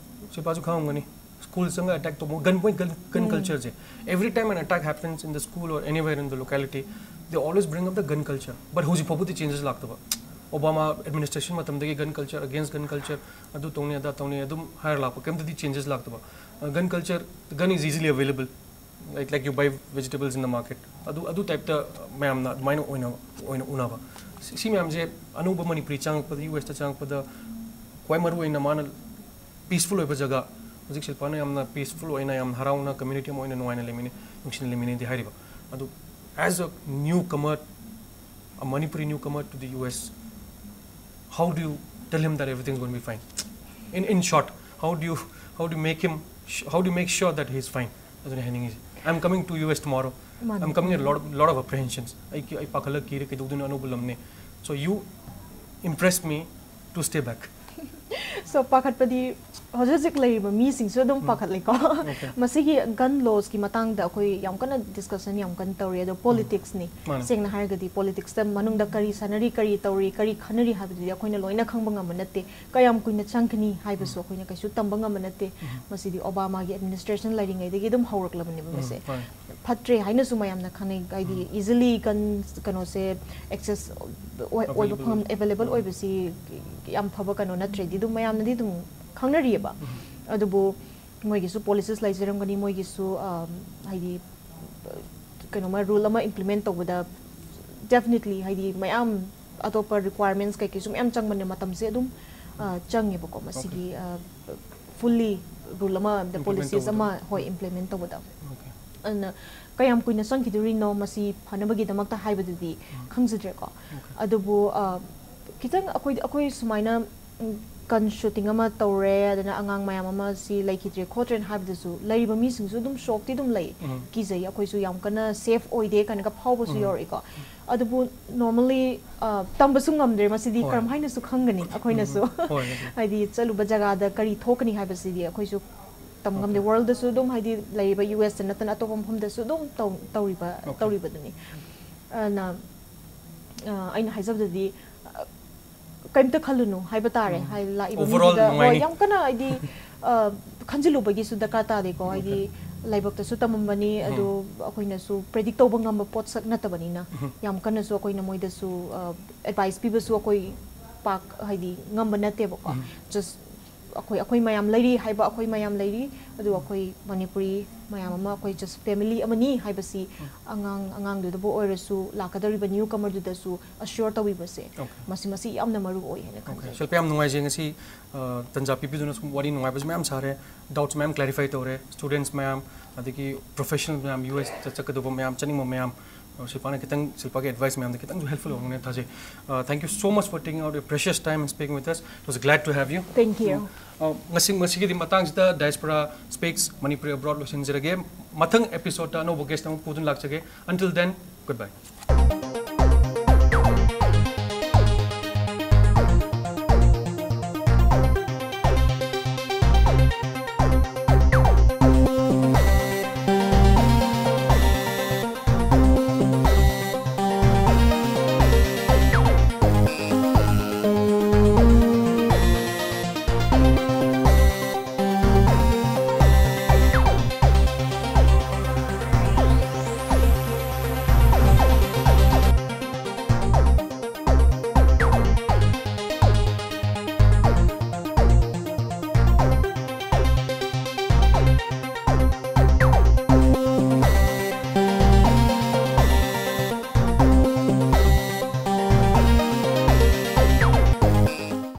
ꯁꯤꯜꯄꯥꯁꯨ ꯈꯪꯉꯝꯒꯅꯤ, school ꯆꯪꯉꯒ attack ꯇꯧꯕ, gun point, gun, gun ꯎꯝ. cultureꯁꯦ, every time an attack happens in the school or anywhere in the locality, they always bring up the gun culture. But ꯍꯧꯖꯤꯛ ꯐꯥꯎꯕꯗꯤ changes ꯂꯥꯛꯇꯕ꯫ Obama administration ꯃꯇꯝꯗꯒꯤ gun culture, against gun culture, ꯑꯗꯨ ꯇꯧꯅꯤ, ꯑꯗꯥ ꯇꯧꯅꯤ, ꯑꯗꯨꯝ ꯍꯥꯏꯔ ꯂꯥꯛꯄ, ꯀꯩꯝꯇꯗꯤ changes ꯂꯥꯛꯇꯕ꯫ ꯑ, gun culture, the gun is easily available, like, like you buy vegetables in the market, ꯑꯗꯨ, ꯑꯗꯨ typeꯇ ꯃꯌꯥꯝꯅ ꯑꯗꯨꯃꯥꯏꯅ ꯑꯣꯏꯅ, ꯑꯣꯏꯅ ꯎꯅꯕ꯫ ꯁꯤ, ꯁꯤ ꯃꯌꯥꯝꯁꯦ ꯑꯅꯧꯕ ꯃꯅꯤꯄꯨꯔꯤ ꯆꯪꯉꯛꯄꯗ, ꯌꯨ ꯑꯦꯁꯇ ꯆꯪꯉꯛꯄꯗ ꯈ꯭ꯋꯥꯏ ꯃꯔꯨ ꯑꯣꯏꯅ ꯃꯥꯅ peaceful ꯑꯣꯏꯕ ꯖꯒꯥ, ꯍꯧꯖꯤꯛ ꯁꯤꯜꯄꯥꯅ ꯌꯥꯝꯅ peaceful ꯑꯣꯏꯅ, ꯌꯥꯝ ꯍꯔꯥꯎꯅ, community ꯑꯃ ꯑꯣꯏꯅ ꯅꯨꯡꯉꯥꯏꯅ ꯂꯩꯃꯤꯟꯅꯩ, ꯅꯨꯡꯁꯤꯅ ꯂꯩꯃꯤꯟꯅꯩꯗꯤ ꯍꯥꯏꯔꯤꯕ꯫ ꯑꯗꯨ, as a newcomer, a Manipuri newcomer to the U S, how do you tell him that everything's going to be fine? In, in short, how do you, how do you make him, sh-, how do you make sure that he's fine? ꯑꯗꯨꯅꯤ ꯍꯥꯏꯅꯤꯡꯉꯤꯁꯦ꯫ I'm coming to U S tomorrow. ꯃꯥꯅꯦ꯫ I'm coming with a lot of, lot of apprehensions. ꯑꯩ, ꯑꯩ ꯄꯥꯈꯠꯂꯒ ꯀꯤꯔꯦ, ꯀꯩꯗꯧꯗꯣꯏꯅꯣ, ꯑꯅꯧꯕ ꯂꯝꯅꯦ꯫ So you impress me to stay back. So, ꯄꯥꯈꯠꯄꯗꯤ ꯍꯧꯖꯤꯛ ꯍꯧꯖꯤꯛ ꯂꯩꯔꯤꯕ ꯃꯤꯁꯤꯡꯁꯨ ꯑꯗꯨꯝ ꯎꯝ. ꯄꯥꯈꯠꯂꯤꯀꯣ꯫ Okay. ꯃꯁꯤꯒꯤ gun lawsꯀꯤ ꯃꯇꯥꯡꯗ ꯑꯩꯈꯣꯏ ꯌꯥꯝ ꯀꯟꯅ discussion ꯌꯥꯝ ꯀꯟꯅ ꯇꯧꯔꯤ, ꯑꯗꯣ politicsꯅꯤ꯫ ꯃꯥꯅꯦ. ꯁꯦꯡꯅ ꯍꯥꯏꯔꯒꯗꯤ politicsꯇ ꯃꯅꯨꯡꯗ ꯀꯔꯤ ꯁꯥꯟꯅꯔꯤ, ꯀꯔꯤ ꯇꯧꯔꯤ, ꯀꯔꯤ ꯈꯟꯅꯔꯤ ꯍꯥꯏꯕꯗꯨꯗꯤ ꯑꯩꯈꯣꯏꯅ ꯂꯣꯏꯅ ꯈꯪꯕ ꯉꯝꯕ ꯅꯠꯇꯦ꯫ ꯀꯌꯥꯝ ꯀꯨꯏꯅ ꯆꯪꯒꯅꯤ ꯍꯥꯏꯕꯁꯨ ꯎꯝ. ꯑꯩꯈꯣꯏꯅ ꯀꯩꯁꯨ ꯇꯝꯕ ꯉꯝꯕ ꯅꯠꯇꯦ꯫ ꯎꯝ. ꯃꯁꯤꯗꯤ Obamaꯒꯤ administration ꯂꯩꯔꯤꯉꯩꯗꯒꯤ ꯑꯗꯨꯝ ꯍꯧꯔꯛꯂꯕꯅꯦꯕ ꯎꯝ, ꯃꯁꯦ꯫ ꯃꯥꯅꯦ. ꯐꯠꯇ꯭ꯔꯦ ꯍꯥꯏꯅꯁꯨ ꯃꯌꯥꯝꯅ ꯈꯪꯅꯩ, ꯍꯥꯏꯗꯤ ꯎꯝ. easily gun ꯀꯩꯅꯣꯁꯦ access ꯑꯣꯏ-, ꯑꯣꯏꯕ Available. ꯐꯪ-, available ꯎꯝ. ꯑꯣꯏꯕꯁꯤ ꯌꯥꯝ ꯐꯕ ꯀꯩꯅꯣ ꯅꯠꯇ꯭ꯔꯦꯗꯤ ꯑꯗꯨꯝ ꯃꯌꯥꯝꯅꯗꯤ ꯑꯗꯨꯝ ꯈꯪꯅꯔꯤꯑꯕ꯫ ꯎꯝ. ꯑꯗꯨꯕꯨ ꯃꯣꯏꯒꯤꯁꯨ policies ꯂꯩꯖꯔꯝꯒꯅꯤ, ꯃꯣꯏꯒꯤꯁꯨ ꯑ, ꯍꯥꯏꯗꯤ ꯀꯩꯅꯣꯃ rule ꯑꯃ implement ꯇꯧꯕꯗ definitely ꯍꯥꯏꯗꯤ ꯃꯌꯥꯝ ꯑꯇꯣꯞꯄ requirements ꯀꯩꯀꯩꯁꯨ ꯃꯌꯥꯝ ꯆꯪꯕꯅꯦ, ꯃꯇꯝꯁꯦ ꯑꯗꯨꯝ ꯑ, ꯆꯪꯉꯦꯕꯀꯣ ꯃꯁꯤꯒꯤ ꯑ, fully rule ꯑꯃ, the Implement policies ꯇꯧꯕꯗ꯫ ꯑꯃ ꯍꯣꯏ implement ꯇꯧꯕꯗ꯫ Okay. ꯑꯗꯨꯅ ꯀꯌꯥꯝ ꯀꯨꯏꯅ ꯆꯪꯈꯤꯗꯣꯔꯤꯅꯣ ꯃꯁꯤ ꯐꯅꯕꯒꯤꯗꯃꯛꯇ ꯍꯥꯏꯕꯗꯨꯗꯤ ꯈꯪꯖꯗ꯭ꯔꯦꯀꯣ꯫ Okay. ꯑꯗꯨꯕꯨ ꯑ, ꯈꯤꯇꯪ ꯑꯩꯈꯣꯏ ꯑꯩꯈꯣꯏ ꯁꯨꯃꯥꯏꯅ ꯎꯝ, gun shooting ꯑꯃ ꯇꯧꯔꯦ, ꯑꯗꯨꯅ ꯑꯉꯥꯡ ꯃꯌꯥꯝ ꯑꯃ ꯁꯤ ꯂꯩꯈꯤꯗ꯭ꯔꯦ ꯈꯣꯠꯇ꯭ꯔꯦꯅ ꯍꯥꯏꯕꯗꯁꯨ ꯂꯩꯔꯤꯕ ꯃꯤꯁꯤꯡꯁꯨ ꯑꯗꯨꯝ shockꯇꯤ ꯑꯗꯨꯝ ꯂꯩ꯫ ꯎꯝ. ꯀꯤꯖꯩ, ꯑꯩꯈꯣꯏꯁꯨ ꯌꯥꯝ ꯀꯟꯅ safe ꯑꯣꯏꯗꯦ ꯀꯥꯏꯅꯒ ꯐꯥꯎꯕꯁꯨ ꯎꯝ. ꯌꯥꯎꯔꯛꯏꯀꯣ꯫ ꯑꯗꯨꯕꯨ normally ꯑ, ꯇꯝꯕꯁꯨ ꯉꯝꯗ꯭ꯔꯦ, ꯃꯁꯤꯗꯤ ꯍꯣꯏ. ꯀꯔꯝꯍꯥꯏꯅꯁꯨ ꯈꯪꯒꯅꯤ ꯑꯩꯈꯣꯏꯅꯁꯨ꯫ ꯎꯝ. ꯍꯣꯏ, ꯑꯗꯨ. ꯍꯥꯏꯗꯤ ꯆꯠꯂꯨꯕ ꯖꯒꯥꯗ ꯀꯔꯤ ꯊꯣꯛꯀꯅꯤ ꯍꯥꯏꯕꯁꯤꯗꯤ ꯑꯩꯈꯣꯏꯁꯨ ꯇꯝ ꯉꯝꯗꯦ꯫ Okay. Worldꯗꯁꯨ ꯑꯗꯨꯝ ꯍꯥꯏꯗꯤ ꯂꯩꯔꯤꯕ USꯇ ꯅꯠꯇꯅ ꯑꯇꯣꯞꯄ ꯃꯐꯝꯗꯁꯨ ꯑꯗꯨꯝ ꯇꯧ- ꯇꯧꯔꯤꯕ Okay. ꯇꯧꯔꯤꯕꯗꯨꯅꯤ꯫ ꯑꯗꯨꯅ ꯑ, ꯑꯩꯅ ꯍꯥꯏꯖꯕꯗꯗꯤ ꯑ, ꯀꯩꯝꯇ ꯈꯜꯂꯨꯅꯨ ꯍꯥꯏꯕ ꯇꯥꯔꯦ꯫ ꯎꯝ. ꯍꯥꯏꯗꯤ ꯂꯥꯛꯏꯕ Overall ꯃꯤꯗꯨꯗ ꯍꯣꯏ ꯅꯨꯡꯉꯥꯏꯅꯤ꯫ ꯌꯥꯝ ꯀꯟꯅ ꯍꯥꯏꯗꯤ ꯑ, ꯈꯟꯖꯤꯜꯂꯨꯕꯒꯤꯁꯨ ꯗꯔꯀꯥꯔ ꯇꯥꯗꯦꯀꯣ꯫ ꯍꯥꯏꯗꯤ Okay. ꯂꯥꯏꯕꯛꯇꯁꯨ ꯇꯝꯃꯝꯕꯅꯤ, ꯎꯝ. ꯑꯗꯣ ꯑꯩꯈꯣꯏꯅꯁꯨ predict ꯇꯧꯕ ꯉꯝꯕ ꯄꯣꯠꯁꯛ ꯅꯠꯇꯕꯅꯤꯅ ꯎꯝ. ꯌꯥꯝ ꯀꯟꯅꯁꯨ ꯑꯩꯈꯣꯏꯅ ꯃꯣꯏꯗꯁꯨ ꯑ, advice ꯄꯤꯕꯁꯨ ꯑꯩꯈꯣꯏ ꯄꯥꯛ ꯍꯥꯏꯗꯤ ꯉꯝꯕ ꯅꯠꯇꯦꯕꯀꯣ꯫ ꯎꯝ. Just ꯑꯩꯈꯣꯏ ꯑꯩꯈꯣꯏ ꯃꯌꯥꯝ ꯂꯩꯔꯤ ꯍꯥꯏꯕ, ꯑꯩꯈꯣꯏ ꯃꯌꯥꯝ ꯂꯩꯔꯤ, ꯑꯗꯨꯒ ꯑꯩꯈꯣꯏ ꯃꯅꯤꯄꯨꯔꯤ ꯃꯌꯥꯝ ꯑꯃ ꯑꯩꯈꯣꯏ just family ꯑꯃꯅꯤ ꯍꯥꯏꯕꯁꯤ ꯎꯝ. ꯑꯉꯥꯡ ꯑꯉꯥꯡꯗꯨꯗꯕꯨ ꯑꯣꯏꯔꯁꯨ ꯂꯥꯛꯀꯗꯧꯔꯤꯕ newcomerꯗꯨꯗꯁꯨ assure ꯇꯧꯕꯤꯕꯁꯦ Okay. ꯃꯁꯤ ꯃꯁꯤ ꯌꯥꯝꯅ ꯃꯔꯨ ꯑꯣꯏ ꯍꯥꯏꯅ Okay. ꯈꯟꯖꯩ꯫ ꯁꯤꯜꯄꯥ, ꯌꯥꯝ ꯅꯨꯡꯉꯥꯏꯖꯩ ꯉꯁꯤ ꯑ, ꯇꯟꯖꯥ ꯄꯤꯕꯤꯗꯨꯅ ꯁꯨꯝ ꯋꯥꯔꯤ ꯅꯨꯡꯉꯥꯏꯕꯁꯨ ꯃꯌꯥꯝ ꯁꯥꯔꯦ, doubts ꯃꯌꯥꯝ clarify ꯇꯧꯔꯦ, students ꯃꯌꯥꯝ ꯑꯗꯒꯤ professional ꯃꯌꯥꯝ, USꯇ ꯆꯠꯀꯗꯧꯕ ꯃꯌꯥꯝ, ꯆꯠꯅꯤꯡꯕ ꯃꯌꯥꯝ, ꯑ, ꯁꯤꯜꯄꯥꯅ ꯈꯤꯇꯪ, ꯁꯤꯜꯄꯥꯒꯤ advice ꯃꯌꯥꯝꯗ ꯈꯤꯇꯪꯁꯨ helpful ꯑꯣꯏꯔꯝꯒꯅꯤ ꯊꯥꯖꯩ꯫ Uh, thank you so much for taking out your precious time and speaking with us. It was glad to have you. Thank you. Uh, ꯉꯁꯤ ꯉꯁꯤꯒꯤꯗꯤ ꯃꯇꯥꯡꯁꯤꯗ Diaspora Speaks Manipuri Abroad ꯂꯣꯏꯁꯤꯟꯖꯔꯒꯦ꯫ ꯃꯊꯪ episodeꯇ ꯑꯅꯧꯕ guest ꯑꯃ ꯄꯨꯗꯨꯅ ꯂꯥꯛꯆꯒꯦ꯫ Until then, goodbye.